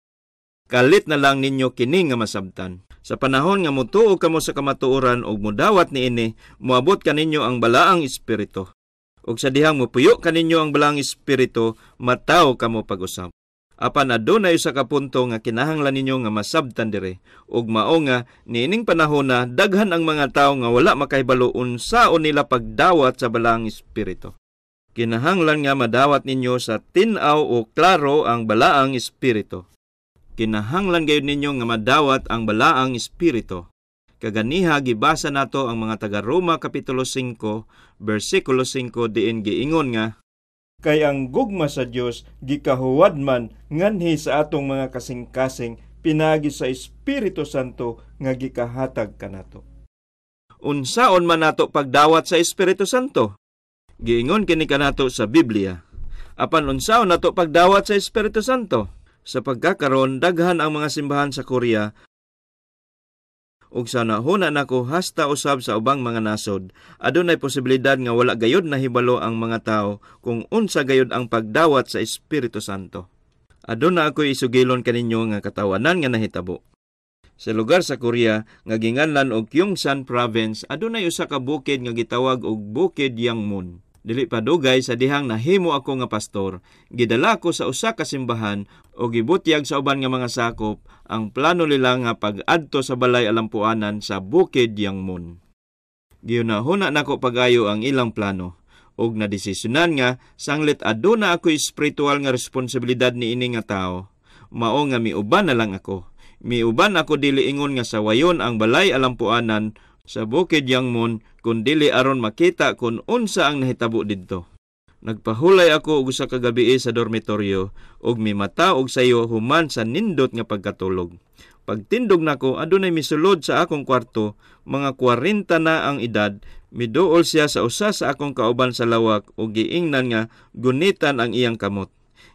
kalit na lang ninyo kini nga masabtan. Sa panahon nga mutuo kamo sa kamatuoran ug mudawat niini, moabot kaninyo ang balaang espiritu. Ug sa dihang mopuyo kaninyo ang balaang espiritu, mataw kamo pag-usab. Apan adunay usa ka punto nga kinahanglan ninyo nga masabtan dire, ug mao nga niining panahona daghan ang mga tawo nga wala makahibalo unsaon nila pagdawat sa balaang espiritu. Kinahanglan nga madawat ninyo sa tin-aw o klaro ang balaang espiritu. Kinahanglan gayud ninyo nga madawat ang balaang espiritu. Kaganiha gibasa nato ang mga taga-Roma kapitulo 5 bersikulo 5 diin giingon nga, kay ang gugma sa Dios gikahuwad man nganhi sa atong mga kasing-kasing pinaagi sa Espiritu Santo nga gikahatag kanato. Unsaon man nato pagdawat sa Espiritu Santo? Giingon kini kanato sa Biblia. Apan unsaon nato pagdawat sa Espiritu Santo? Sa pagkakaron daghan ang mga simbahan sa Korea ug sa nahuna nako hasta usab sa ubang mga nasod, adunay posibilidad nga wala gayud nahibalo ang mga tao kung unsa gayud ang pagdawat sa Espiritu Santo. Aduna ako'y isugilon kaninyo nga katawanan nga nahitabo. Sa lugar sa Korea nga ginganlan og Gyeongsang Province, adunay usa ka bukid nga gitawag og Bukid Yangmun. Dili pa dugay sa dihang nahimo ako nga pastor, gidala ko sa usa ka simbahan og gibutyag sa uban nga mga sakop ang plano nila nga pag-adto sa balay alampuanan sa Bukid Yangmun. Gihunahuna nako pag-ayo ang ilang plano og nadesisyonan nga sanglit aduna ako'y espiritual nga responsibilidad niini nga tawo, mao nga miuban na lang ako. Miuban ako dili ingon nga sawayon ang balay alampuanan sa Bukid Yangmun kun dili aron makita kun unsa ang nahitabo didto. Nagpahulay ako og usa ka gabii sa dormitoryo ug mimata og sayo human sa nindot nga pagkatulog. Pagtindog nako, adunay misulod sa akong kwarto, mga 40 na ang edad, miduol siya sa usa sa akong kauban sa lawak ug giingnan nga gunitan ang iyang kamot.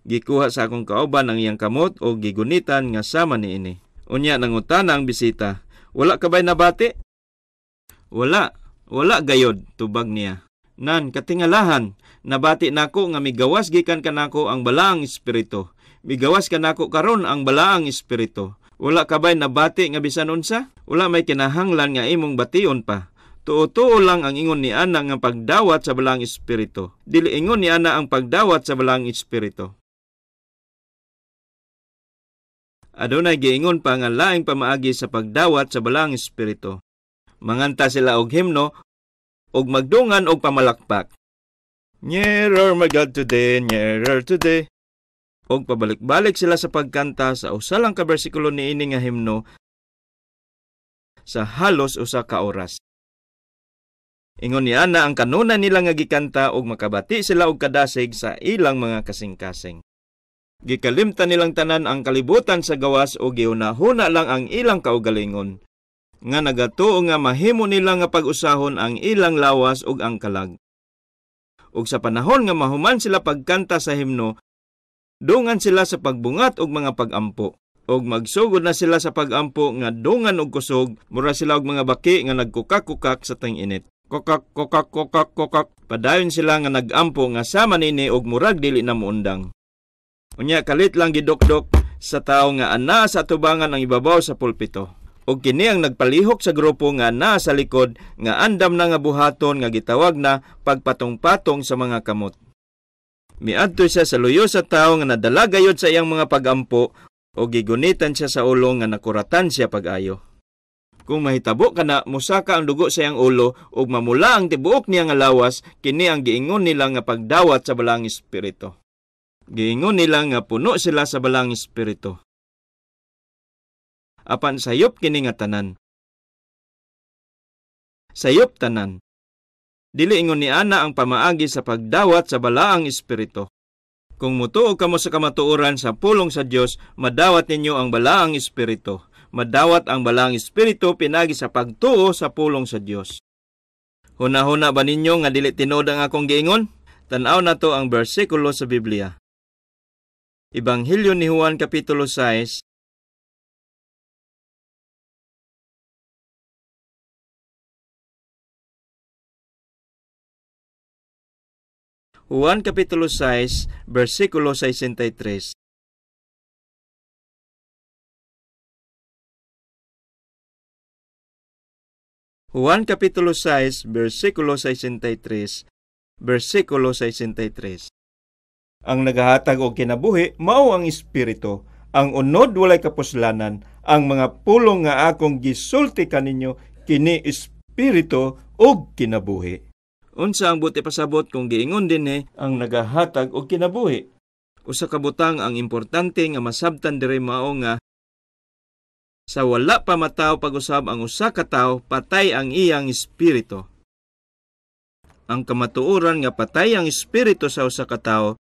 Gikuha sa akong kauban ang iyang kamot o gigunitan nga sama niini. Unya nangutana ang bisita, "Wala ka ba'y nabati?" "Wala, wala gayod," tubag niya. "Nan, katingalahan, nabati nako nga migawas gikan kanako ang balaang espiritu. Migawas kanako karon ang balaang espiritu. Wala ka ba'y nabati nga bisan unsa? Wala may kinahanglan nga imong bation pa. Tuo-tuo lang ang ingon ni ana nga pagdawat sa balaang espiritu. Dili ingon ni ana ang pagdawat sa balaang espiritu." Adunay giingon pa nga laing pamaagi sa pagdawat sa balaang espiritu. Manganta sila og himno og magdungan og pamalakpak. "Nearer my God today, nearer today." Og pabalik-balik sila sa pagkanta sa usa lang ka bersikulo niini nga himno sa halos usa ka oras. Ingon ni ana ang kanunay nila nga gikanta og makabati sila og kadasig sa ilang mga kasing-kasing. Gikalimtan nilang tanan ang kalibutan sa gawas o gihuna-huna lang ang ilang kaugalingon, nga nagatuo nga mahimo nila nga pag-usahon ang ilang lawas ug ang kalag. Ug sa panahon nga mahuman sila pagkanta sa himno, dungan sila sa pagbungat og mga pagampo. Og magsugod na sila sa pagampo nga dungan og kusog, mura sila og mga baki nga nagkukak-kukak sa ting-init. Kokak, kokak, kokak, kokak. Padayon sila nga nagampo nga sama nini og murag dili na muundang. Unya kalit lang gidokdok sa tawo nga ana sa tubangan ang ibabaw sa pulpito. Og kini ang nagpalihok sa grupo nga naa sa likod nga andam na nga buhaton nga gitawag na pagpatong-patong sa mga kamot. Miadto siya sa luyo sa tawo nga nadala gayod sa iyang mga pagampo o gigunitan siya sa ulo nga nakuratan siya pag-ayo. Kung mahitabo kana, mosaka ang dugo sa iyang ulo ug mamula ang tibuok niya nga lawas, kini ang giingon nila nga pagdawat sa balaang espiritu. Giingon nila nga puno sila sa balaang espiritu. Apan sayop kini nga tanan. Sayop tanan. Dili ingon ni ana ang pamaagi sa pagdawat sa balaang espiritu. Kung mutuo kamo sa kamatuoran sa pulong sa Dios, madawat ninyo ang balaang espiritu. Madawat ang balaang espiritu pinagi sa pagtuo sa pulong sa Dios. Hunahuna ba ninyo nga dili tinuod ang akong giingon? Tan-aw nato ang bersikulo sa Biblia. Ebanghelyo ni Juan Kapitulo 6, Juan Kapitulo 6, versikulo 63. Juan Kapitulo 6, versikulo 63, versikulo 63. Ang nagahatag og kinabuhi mao ang espiritu. Ang unod walay kapuslanan. Ang mga pulong nga akong gisulti kaninyo kini espiritu ug kinabuhi. Unsa ang buti pasabot kung giingon dinhi ang nagahatag og kinabuhi? Usa ka butang ang importante nga masabtan diri mao nga sa wala pa mataw pag-usab ang usa ka tawo, patay ang iyang espiritu. Ang kamatuoran nga patay ang espiritu sa usa ka tawo,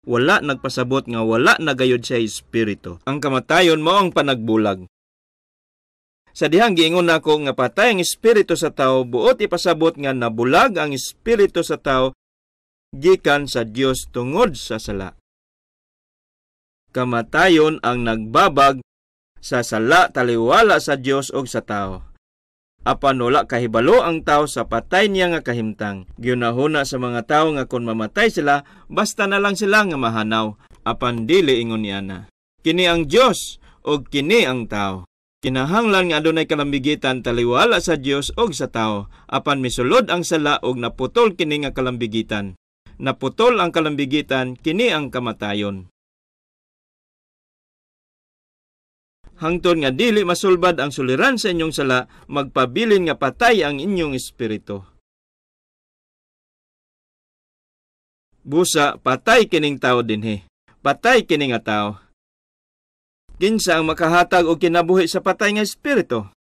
wala nagpasabot nga wala na gayud siya espiritu. Ang kamatayon mao ang panagbulag. Sa dihang giingon nako nga patay ang espiritu sa tawo, buot ipasabot nga nabulag ang espiritu sa tawo gikan sa Dios tungod sa sala. Kamatayon ang nagbabag sa sala taliwala sa Dios og sa tawo. Apan wala kahibalo ang tawo sa patay niya nga kahimtang. Giunahuna sa mga tawo nga kon mamatay sila, basta na lang sila nga mahanaw. Apan dili ingon niya na. Kini ang Dios og kini ang tawo. Kinahanglan nga adunay kalambigitan taliwala sa Dios og sa tawo. Apan misulod ang sala og naputol kini nga kalambigitan. Naputol ang kalambigitan, kini ang kamatayon. Hangtod nga dili masulbad ang suliran sa inyong sala, magpabilin nga patay ang inyong espiritu. Busa, patay kining tao dinhi. Patay kini nga tao. Kinsa ang makahatag og kinabuhi sa patay nga espiritu?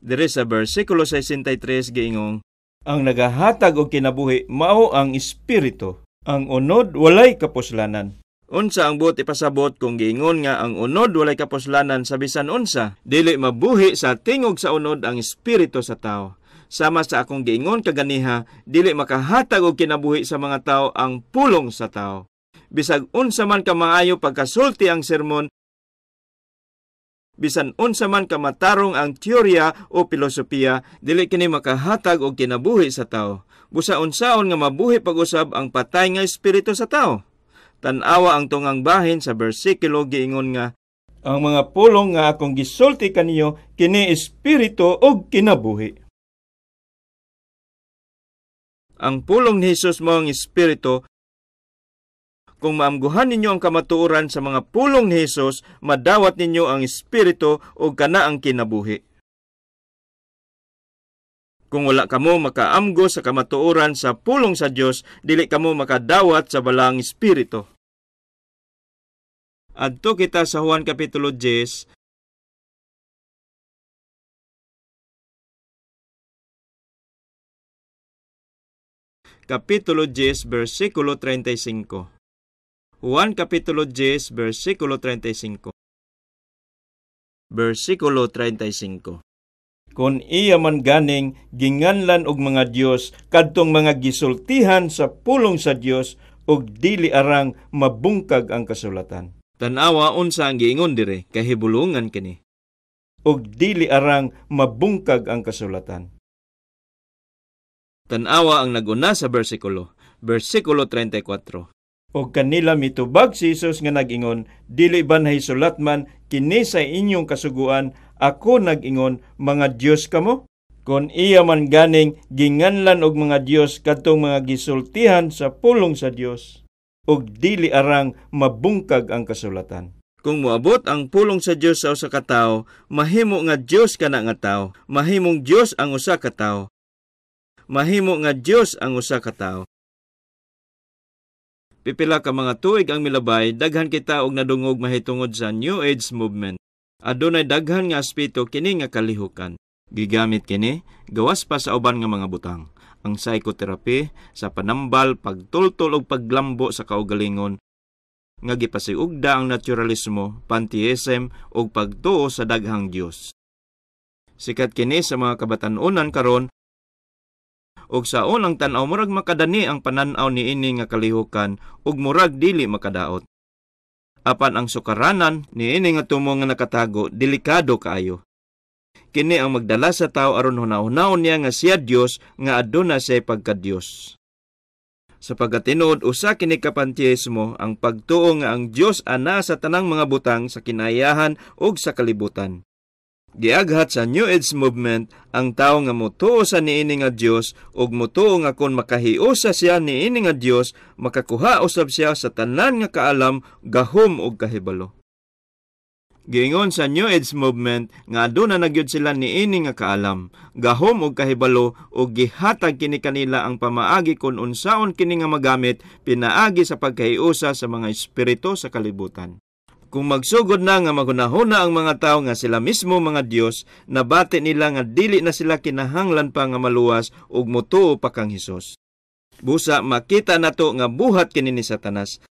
Diri sa bersikulo 63 giingong, ang nagahatag og kinabuhi mao ang espiritu. Ang unod walay kapuslanan. Unsa ang buot ipasabot kung giingon nga ang unod walay kapuslanan sa bisan unsa? Dili mabuhi sa tingog sa unod ang espiritu sa tao. Sama sa akong giingon kaganiha, dili makahatag og kinabuhi sa mga tao ang pulong sa tao. Bisag unsa man ka maayo pagkasulti ang sermon, bisan unsa man ka matarong ang teorya o filosofiya, dili kini makahatag og kinabuhi sa tao. Busa unsaon nga mabuhi pag-usab ang patay nga espiritu sa tao. Tan-awa ang tungang bahin sa bersikulo giingon nga, ang mga pulong nga akong gisulti kaniyo kini espiritu ug kinabuhi. Ang pulong ni Hesus mao ang espiritu. Kung maamguhan ninyo ang kamatuoran sa mga pulong ni Hesus, madawat ninyo ang espiritu ug kana ang kinabuhi. Kung wala kamo makaamgo sa kamatuoran sa pulong sa Dios, dili kamo makadawat sa balaang espiritu. Adto kita sa Juan Kapitulo 10, Kapitulo 10, versikulo 35. Juan Kapitulo 10, versikulo 35. Versikulo 35. Kon iya man ganing ginganlan og mga Dios kadtong mga gisultihan sa pulong sa Dios og dili arang mabungkag ang kasulatan. Tan-awa unsa ang giingon dire, kahibulungan kini. Og dili arang mabungkag ang kasulatan. Tan-awa ang naguna sa bersikulo, bersikulo 34. Og kanila mitubag si Hesus nga nag-ingon, dili ba nahisulat man kini sa inyong kasuguan, ako nag-ingon, mga Dios kamo? Kon iya man ganing ginganlan og mga Dios kadtong mga gisultihan sa pulong sa Dios, og dili arang mabungkag ang kasulatan. Kung moabot ang pulong sa Dios sa usa ka tawo, mahimo nga Dios kana nga tawo, mahimong Dios ang usa ka tawo. Mahimo nga Dios ang usa ka tawo. Pipila ka mga tuig ang milabay, daghan kita og nadungog mahitungod sa New Age movement. Adunay daghan nga aspeto kini nga kalihukan. Gigamit kini gawas pa sa uban nga mga butang. Ang psychotherapy sa panambal, pagtultol og paglambo sa kaugalingon nga gipasiugda ang naturalismo, pantheism ug pagtuo sa daghang Dios. Sikat kini sa mga kabatan-onan karon ug sa unang tan-aw murag makadani ang panan-aw niini nga kalihukan ug murag dili makadaot. Apan ang sukaranan niini nga tumo nga nakatago delikado kaayo. Kini ang magdala sa tao aron hunahunahon niya nga siya Dios nga aduna siya pagka-Dios. Sa pagkatinuod usa kini ka panteismo ang pagtuo nga ang Dios ana sa tanang mga butang sa kinayahan ug sa kalibutan. Giaghat sa New Age movement ang tawo nga motuo sa niini nga Dios ug motuo nga kon makahiusa siya niini nga Dios, makakuha usab siya sa tanan nga kaalam, gahom ug kahibalo. Giingon sa New Age movement nga aduna na gyud sila niini nga kaalam, gahom ug kahibalo ug gihatag kini kanila ang pamaagi kon unsaon kini nga magamit pinaagi sa pagkahiusa sa mga espiritu sa kalibutan. Kung magsugod na nga maghunahuna ang mga tawo nga sila mismo mga Dios, nabati nila nga dili na sila kinahanglan pa nga maluwas ug motuo pa kang Hesus. Busa makita nato nga buhat kini ni Satanas.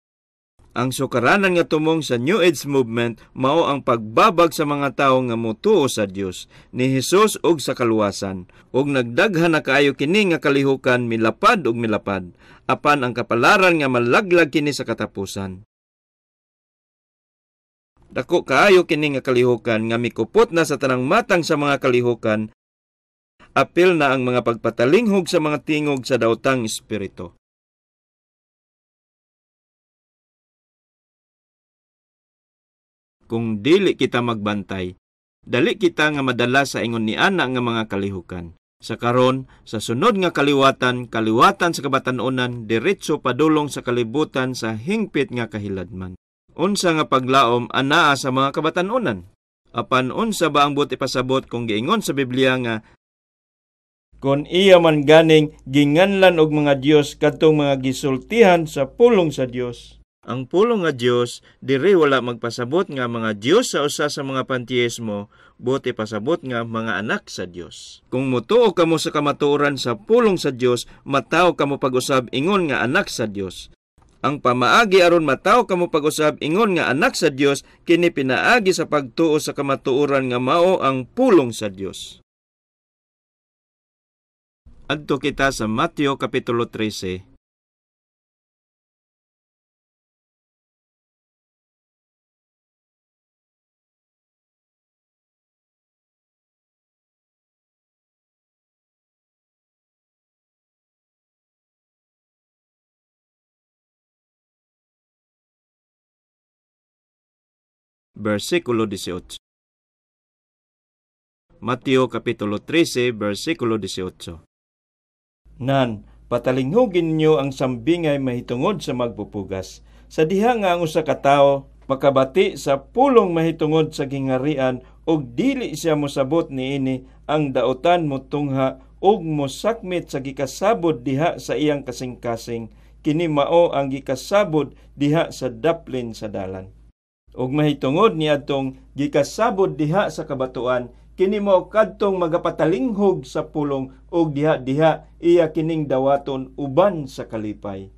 Ang sukaranan nga tumong sa New Age movement mao ang pagbabag sa mga tawo nga motuo sa Dios, ni Hesus ug sa kaluwasan. Ug nagdaghan na kaayo kini nga kalihukan milapad ug milapad, apan ang kapalaran nga malaglag kini sa katapusan. Dako kaayo kini nga kalihukan nga mikupot na sa tanang matang sa mga kalihukan, apil na ang mga pagpatalinghog sa mga tingog sa daotang espiritu. Kung dili kita magbantay, dali kita nga madala sa ingon ni ana nga mga kalihukan. Sa karon, sa sunod nga kaliwatan, kaliwatan sa kabatan-onan, diretso padulong sa kalibutan sa hingpit nga kahiladman. Unsa nga paglaom anaa sa mga kabatan-onan? Apan unsa ba ang buot ipasabot kung giingon sa Biblia nga kon iya man ganing ginganlan og mga Dios kadtong mga gisultihan sa pulong sa Dios? Ang pulong nga Dios diri wala magpasabot nga mga Dios sa usa sa mga panteismo, buot ipasabot nga mga anak sa Dios. Kung motuo kamo sa kamatuoran sa pulong sa Dios, mataw kamo pag-usab ingon nga anak sa Dios. Ang pamaagi aron matawo kamo pag-usab ingon nga anak sa Dios kini pinaagi sa pagtuo sa kamatuoran nga mao ang pulong sa Dios. Adto kita sa Mateo Kapitulo 13. Versikulo 18. Mateo Kapitulo 13, versikulo 18. Nan, patalinghugin ninyo ang sambingay mahitungod sa magpupugas. Sa diha nga ang usa ka tawo makabati sa pulong mahitungod sa gingarian ug dili siya mosabot niini, ang daotan motungha ug mosakmit sa gikasabod diha sa iyang kasing-kasing. Kini mao ang gikasabod diha sa daplin sa dalan. Ug mahitungod niadtong gikasabod diha sa kabatuan, kini mao kadtong magapatalinghog sa pulong ug diha-diha iya kining dawaton uban sa kalipay.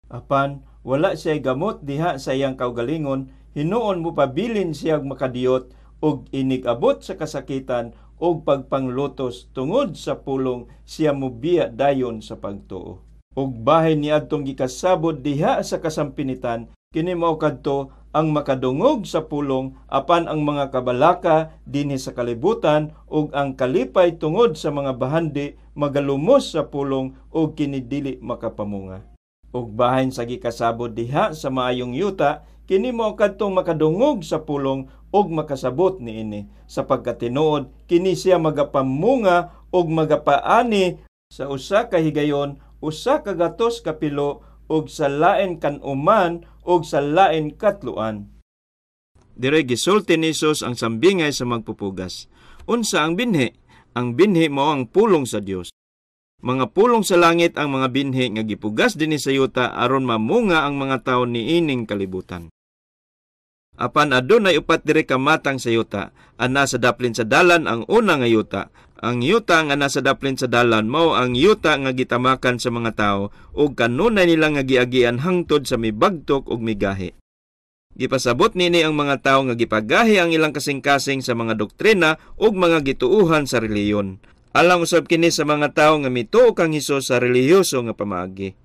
Apan wala siya gamot diha sa iyang kaugalingon, hinuon mo pabilin siyag makadiyot ug inig-abot sa kasakitan ug pagpanglutos tungod sa pulong siya mobiya dayon sa pagtuo. Ug bahin niadtong gikasabod diha sa kasampinitan, kini mao kadto ang makadungog sa pulong apan ang mga kabalaka dinhi sa kalibutan ug ang kalipay tungod sa mga bahandi magalumos sa pulong ug kini dili makapamunga. Ug bahin sa gikasabod diha sa maayong yuta, kini mao kadtong makadungog sa pulong ug makasabot niini, sapagkat tinuod kini siya magapamunga ug magapaani sa usa ka higayon, usa ka gatos kapilo ug sa lain kan-uman ug sa lain katluan. Dire gisulti ni Hesus ang sambingay sa magpupugas. Unsa ang binhi? Ang binhi mao ang pulong sa Dios. Mga pulong sa langit ang mga binhi nga gipugas dinhi sa yuta aron mamunga ang mga tawo niining kalibutan. Apan adunay upat diri ka matang sa yuta. Ana sa daplin sa dalan ang una nga yuta. Ang yuta nga nasa daplin sa dalan mao ang yuta nga gitamakan sa mga tawo ug kanunay nila nga giagian hangtod sa mibagtok ug migahi. Gipasabot niini ang mga tawo nga gipagahi ang ilang kasing-kasing sa mga doktrina ug mga gituohan sa relihiyon. Alang usab kini sa mga tawo nga mituo kang Hesus sa relihiyoso nga pamaagi.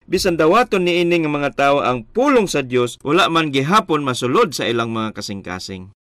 Bisan dawaton niini nga mga tawo ang pulong sa Dios, wala man gihapon masulod sa ilang mga kasing-kasing.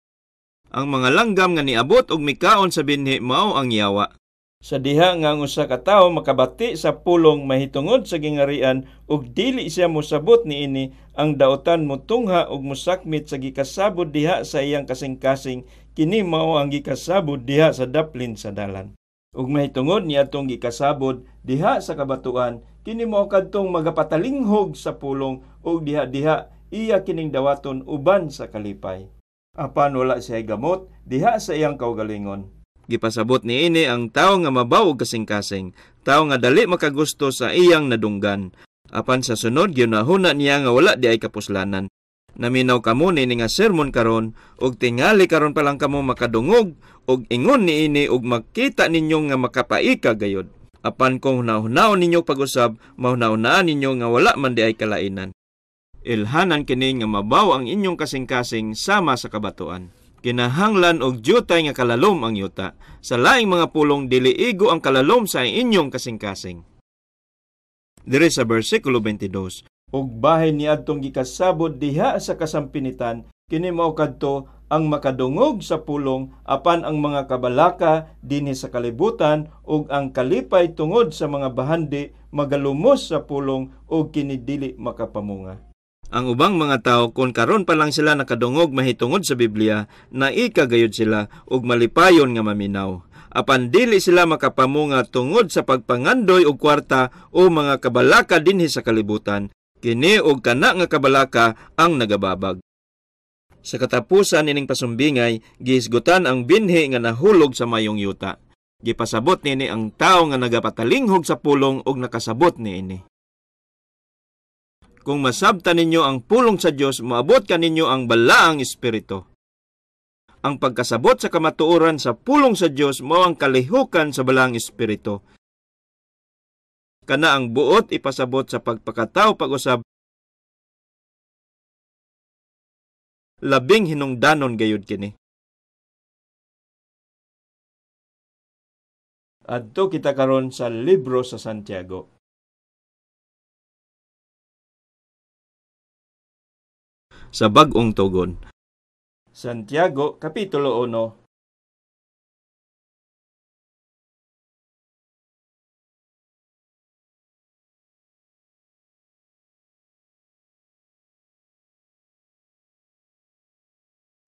Ang mga langgam nga niabot og mikaon sa binhi mao ang yawa. Sa diha nga ang usa ka tawo makabati sa pulong mahitungod sa gingarian ug dili siya mosabot niini, ang daotan motungha ug mosakmit sa gikasabod diha sa iyang kasing-kasing, kini mao ang gikasabod diha sa daplin sa dalan. Ug mahitungod niadtong gikasabod diha sa kabatuan, kini mao kadtong magapatalinghog sa pulong ug diha-diha iya kining dawaton uban sa kalipay. Apan wala siya gamot diha sa iyang kaugalingon. Gipasabot niini ang tawo nga mabaw og kasing-kasing, tawo nga dali makagusto sa iyang nadunggan. Apan sa sunod gihunahuna niya nga wala di ay kapuslanan. Naminaw kamo niini nga sermon karon ug tingali karon pa lang kamo makadungog og ingon niini ug makita ninyo nga makapaika gayod. Apan kung hunahunaon ninyo pag-usab, mahunahunaan ninyo nga wala man di ay kalainan. Ilhanan kini nga mabaw ang inyong kasing-kasing sama sa kabatuan. Kinahanglan og dyutay nga kalalom ang yuta. Sa laing mga pulong, dili igo ang kalalom sa inyong kasing-kasing. Dire sa versikulo 22. Ug bahin niadtong gikasabod diha sa kasampinitan, kini mao kadto ang makadungog sa pulong apan ang mga kabalaka dinhi sa kalibutan ug ang kalipay tungod sa mga bahandi magalumos sa pulong ug kini dili makapamunga. Ang ubang mga tawo kon karon pa lang sila nakadungog mahitungod sa Biblia, naika gayud sila ug malipayon nga maminaw. Apan dili sila makapamunga tungod sa pagpangandoy og kwarta o mga kabalaka dinhi sa kalibutan. Kini og kana nga kabalaka ang nagababag. Sa katapusan nining pasumbingay, gihisgutan ang binhi nga nahulog sa mayong yuta. Gipasabot nini ang tawo nga nagapatalinghog sa pulong ug nakasabot niini. Kung masabtan ninyo ang pulong sa Dios, moabot kaninyo ang balaang espiritu. Ang pagkasabot sa kamatuoran sa pulong sa Dios mao ang kalihukan sa balaang espiritu. Kana ang buot ipasabot sa pagpakatao pag-usab Labing hinungdanon gayud kini. Adto kita karon sa libro sa Santiago. Sa bag-ong tugon. Santiago Kapitulo 1.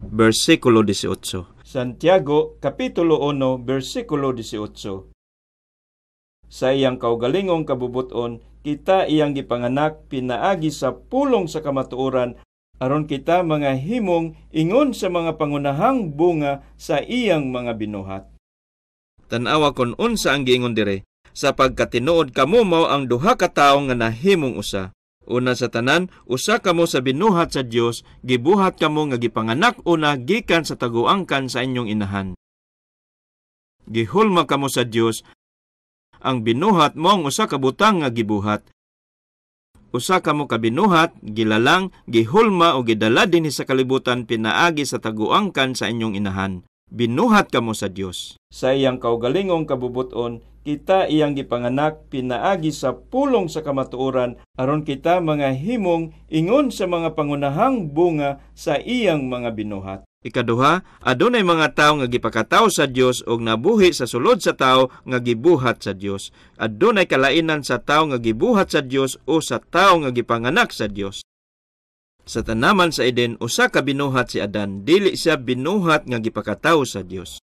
Versikulo 18. Santiago Kapitulo 1, versikulo 18. Sa iyang kaugalingong kabubuton, kita iyang gipanganak pinaagi sa pulong sa kamatuoran, aron kita mga himong ingon sa mga pangunahang bunga sa iyang mga binuhat. Tan-awa kon unsa ang giingon dire, sa pagkatinuod kamo mao ang duha ka tawo nga nahimong usa. Una sa tanan, usa kamo sa binuhat sa Dios, gibuhat kamo nga gipanganak una gikan sa taguangkan sa inyong inahan. Gihulma kamo sa Dios, ang binuhat mo ang usa ka butang nga gibuhat. Usa kamo ka binuhat, gilalang, gihulma o gidala dinhi sa kalibutan pinaagi sa taguangkan sa inyong inahan. Binuhat kamo sa Dios. Sa iyang kaugalingong kabubuton, kita iyang gipanganak pinaagi sa pulong sa kamatuoran, aron kita mga himong ingon sa mga pangunahang bunga sa iyang mga binuhat. Ikaduha, adunay mga tawo nga gipakatawo sa Dios og nabuhi sa sulod sa tawo nga gibuhat sa Dios. Adunay kalainan sa tawo nga gibuhat sa Dios o sa tawo nga gipanganak sa Dios. Sa tanaman sa Eden, usa ka binuhat si Adan, dili siya binuhat nga gipakatawo sa Dios.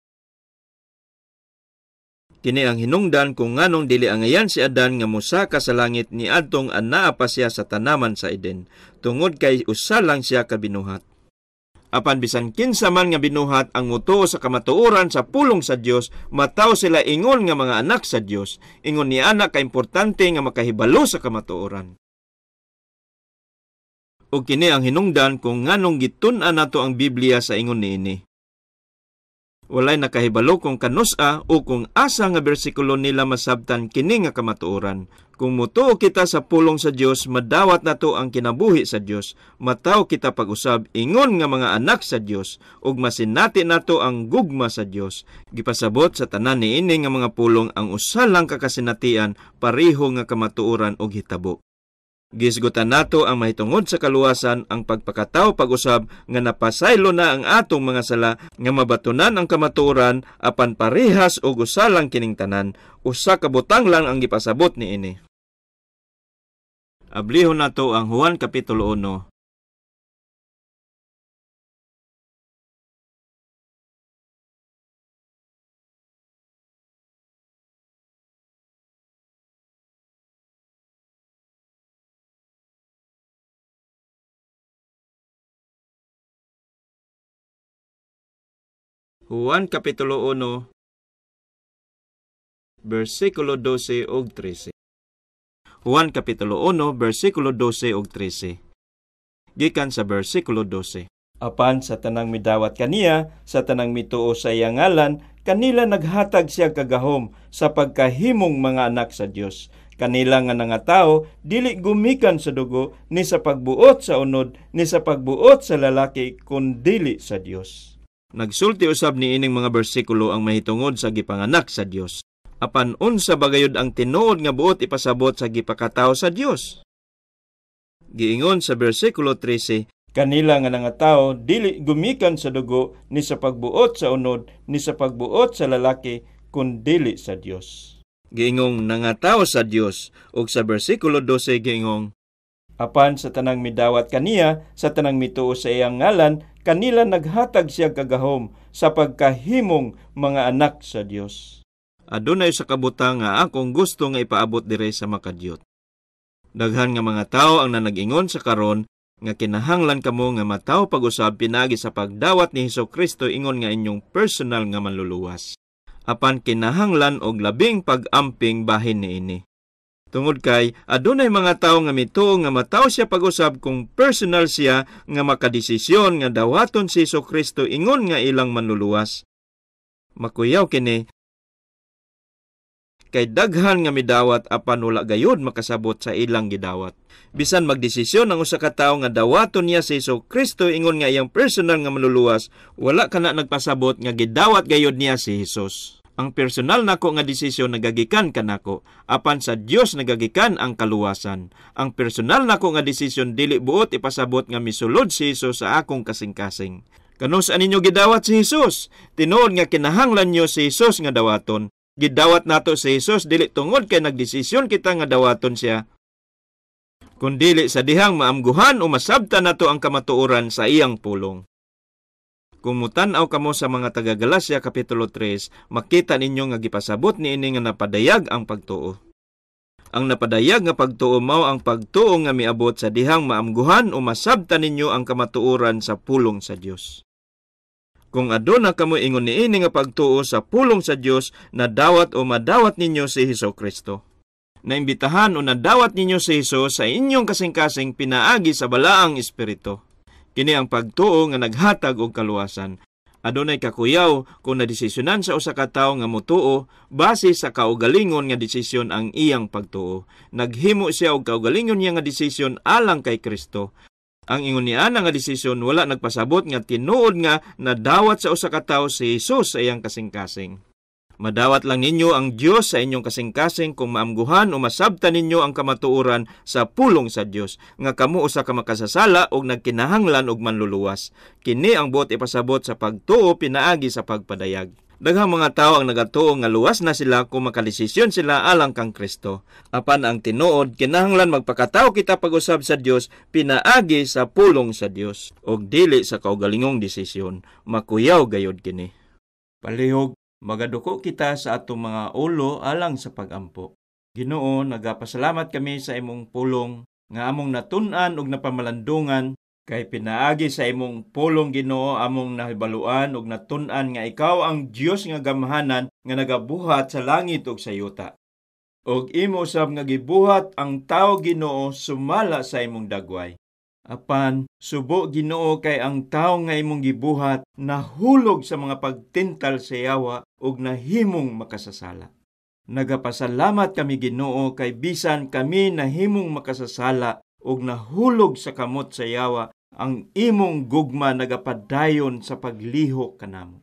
Kini ang hinungdan kung nganong dili angayan si Adan nga mosaka sa langit niadtong anaa pa siya sa tanaman sa Eden, tungod kay usa lang siya ka binuhat. Apan bisan kinsa man nga binuhat ang mutuo sa kamatuoran sa pulong sa Dios, mataw sila ingon nga mga anak sa Dios. Ingon ni anak ka importante nga makahibalo sa kamatuoran. Ug kini ang hinungdan kung nganong gitun-an nato ang Biblia sa ingon niini. Walay nakahibalo kung kanusa o kung asa nga bersikulo nila masabtan kini nga kamatuoran. Kung mutuo kita sa pulong sa Dios, madawat nato ang kinabuhi sa Dios. Mataw kita pag-usab ingon nga mga anak sa Dios ug masinati nato ang gugma sa Dios. Gipasabot sa tanan niini nga mga pulong ang usa lang ka kasinatian, pareho nga kamatuoran og hitabo. Gisgutan nato ang mahitungod sa kaluwasan, ang pagpakatawo pag-usab nga napasaylo na ang atong mga sala, nga mabatunan ang kamatuoran apan parehas og usa lang kining tanan, usa ka butang lang ang gipasabot niini. Ablihon nato ang Juan Kapitulo 1. Juan Kapitulo 1, versikulo 12 ug 13. Juan Kapitulo 1, versikulo 12 ug 13. Gikan sa versikulo 12. Apan sa tanang midawat kaniya, sa tanang mituo sa iyang ngalan, kanila naghatag siya kagahom sa pagkahimong mga anak sa Dios. Kanila nga nangatao, dili gumikan sa dugo, ni sa pagbuot sa unod, ni sa pagbuot sa lalaki, kundili sa Dios. Nagsulti usab niining mga bersikulo ang mahitungod sa gipanganak sa Dios. Apan unsa bagayod ang tinuod nga buot ipasabot sa gipakatawo sa Dios? Giingon sa bersikulo 13, kanila nga nangatao dili gumikan sa dugo ni sa pagbuot sa unod ni sa pagbuot sa lalaki kundili sa Dios. Giingong nangatao sa Dios, ug sa bersikulo 12 giingong, apan sa tanang midawat kaniya, sa tanang mituo sa iyang ngalan, kanila naghatag siya kagahom sa pagkahimong mga anak sa Dios. Adunay sa kabutang nga akong gusto nga ipaabot dire sa makadyot. Daghan nga mga tawo ang nanag-ingon sa karon nga kinahanglan kamo nga matawo pag-usab pinaagi sa pagdawat ni Hesukristo ingon nga inyong personal nga manluluwas. Apan kinahanglan og labing pag-amping bahin niini. Tungod kay adunay mga tawo nga mituo nga matawo siya pag-usab kung personal siya nga makadesisyon nga dawaton si Hesukristo ingon nga ilang manluluwas. Makuyaw kini Kay daghan nga midawat apan wala gayud makasabot sa ilang gidawat. Bisan magdesisyon ang usa ka tawo nga dawaton niya si Hesus Kristo ingon nga iyang personal nga manluluwas, wala kana nagpasabot nga gidawat gayud niya si Hesus. Ang personal nako nga desisyon nagagikan kanako, apan sa Dios nagagikan ang kaluwasan. Ang personal nako nga desisyon dili buot ipasabot nga misulod si Hesus sa akong kasing-kasing. Kanus-a ninyo gidawat si Hesus? Tinuod nga kinahanglan nyo si Hesus nga dawaton. Gidawat nato si Hesus dili tungod kay nagdesisyon kita nga dawaton siya, kundili sa dihang maamguhan o masabtan nato ang kamatuoran sa iyang pulong. Kung mutan-aw kamo sa mga taga-Galacia Kapitulo 3, makita ninyo nga gipasabot niini nga napadayag ang pagtuo. Ang napadayag nga pagtuo mao ang pagtuo nga miabot sa dihang maamguhan o masabtan ninyo ang kamatuoran sa pulong sa Dios. Kung aduna kamo ingon niini nga pagtuo sa pulong sa Dios, nadawat o madawat ninyo si Hesus Kristo. Naimbitahan o nadawat ninyo si Hesus sa inyong kasing-kasing pinaagi sa Balaang Espiritu. Kini ang pagtuo nga naghatag og kaluwasan. Adunay kakuyaw kung nadesisyonan sa usa ka tawo nga motuo base sa kaugalingon nga desisyon ang iyang pagtuo. Naghimo siya og kaugalingon niya nga desisyon alang kay Kristo. Ang ingon niana nga desisyon wala nagpasabot nga tinuod nga nadawat sa usa ka tawo si Hesus sa iyang kasing-kasing. Madawat lang ninyo ang Dios sa inyong kasing-kasing kung maamguhan o masabtan ninyo ang kamatuoran sa pulong sa Dios nga kamo usa ka makasasala og nagkinahanglan og manluluwas. Kini ang buot ipasabot sa pagtuo pinaagi sa pagpadayag. Daghang mga tawo ang nagatuo nga luwas na sila kung makadesisyon sila alang kang Kristo. Apan ang tinuod, kinahanglan magpakatawo kita pag-usab sa Dios pinaagi sa pulong sa Dios og dili sa kaugalingong desisyon. Makuyaw gayod kini. Palihog, magaduko kita sa atong mga ulo alang sa pagampo. Ginoo, nagapasalamat kami sa imong pulong nga among natun-an ug napamalandungan. Kay pinaagi sa imong pulong, Ginoo, among nahibaluan ug natun-an nga ikaw ang Dios nga gamhanan nga nagabuhat sa langit ug sa yuta. Og imo sab nga gibuhat ang tawo, Ginoo, sumala sa imong dagway. Apan subo, Ginoo, kay ang tawo nga imong gibuhat nahulog sa mga pagtintal sa yawa ug nahimong makasasala. Nagapasalamat kami, Ginoo, kay bisan kami nahimong makasasala ug nahulog sa kamot sa yawa, ang imong gugma nagapadayon sa paglihok kanamo.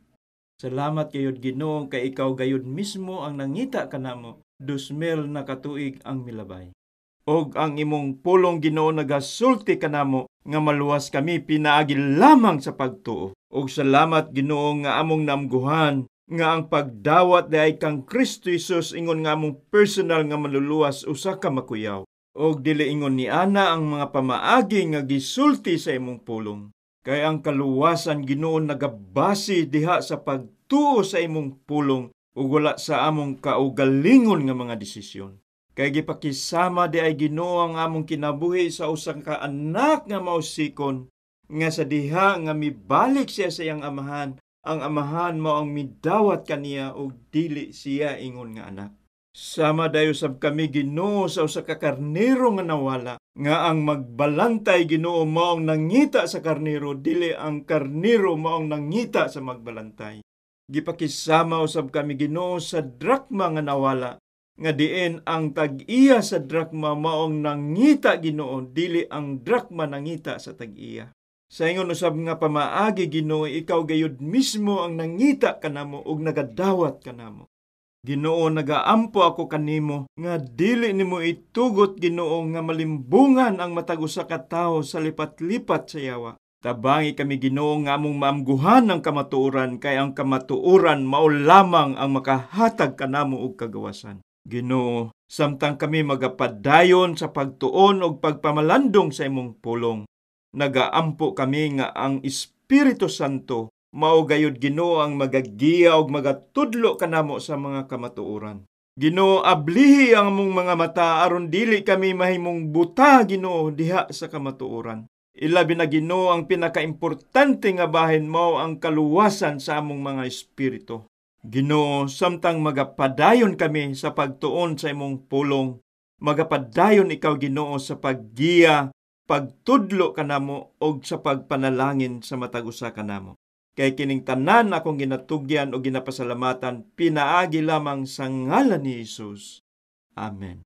Salamat gayud, Ginoo, kay ikaw gayud mismo ang nangita kanamo 2000 na katuig ang milabay. Og ang imong pulong, Ginoo, nagasulti kanamo nga maluwas kami pinaagi lamang sa pagtuo. Og salamat, Ginoo, nga among namguhan nga ang pagdawat diay kang Kristo Jesus ingon nga among personal nga manluluwas usa ka makuyaw. Og dili ingon ni ana ang mga pamaagi nga gisulti sa imong pulong. Kay ang kaluwasan, Ginoo, nagabase diha sa pagtuo sa imong pulong ug wala sa among kaugalingon nga mga desisyon. Kay gipakisama di ay, Ginoo, ang among kinabuhi sa usa ka anak nga mausikon, nga sa diha nga mibalik siya sa iyang amahan, ang amahan mao ang midawat kaniya ug dili siya ingon nga anak. Sama dayo sab kami, Ginoo, sa usa ka karnero nga nawala, nga ang magbalantay, Ginoo, mao ang nangita sa karnero, dili ang karnero mao ang nangita sa magbalantay. Gipakisama usab kami, Ginoo, sa drakma nga nawala, nga diin ang tag-iya sa drakma mao ang nangita, Ginoo, dili ang drakma nangita sa tag-iya. Sa ingon usab nga pamaagi, Ginoo, ikaw gayud mismo ang nangita kanamo ug nagadawat kanamo. Ginoo, nagaampo ako kanimo nga dili nimo itugot, Ginoo, nga malimbungan ang matag usa ka tawo sa lipat-lipat sa yawa. Tabangi kami, Ginoo, nga among maamguhan ang kamatuoran, kay ang kamatuoran mao lamang ang makahatag kanamo og kagawasan. Ginoo, samtang kami magapadayon sa pagtuon og pagpamalandong sa imong pulong, nagaampo kami nga ang Espiritu Santo mao gayud, Ginoo, ang magagiya og magatudlo kanamo sa mga kamatuoran. Ginoo, ablihi ang among mga mata aron dili kami mahimong buta, Ginoo, diha sa kamatuoran. Ilabi na, Ginoo, ang pinakaimportante nga bahin mao ang kaluwasan sa among mga espiritu. Ginoo, samtang magapadayon kami sa pagtuon sa imong pulong, magapadayon ikaw, Ginoo, sa paggiya, pagtudlo kanamo og sa pagpanalangin sa matag usa kanamo. Kay kining tanan akong ginatugyan o ginapasalamatan pinaagi lamang sa ngalan ni Jesus. Amen.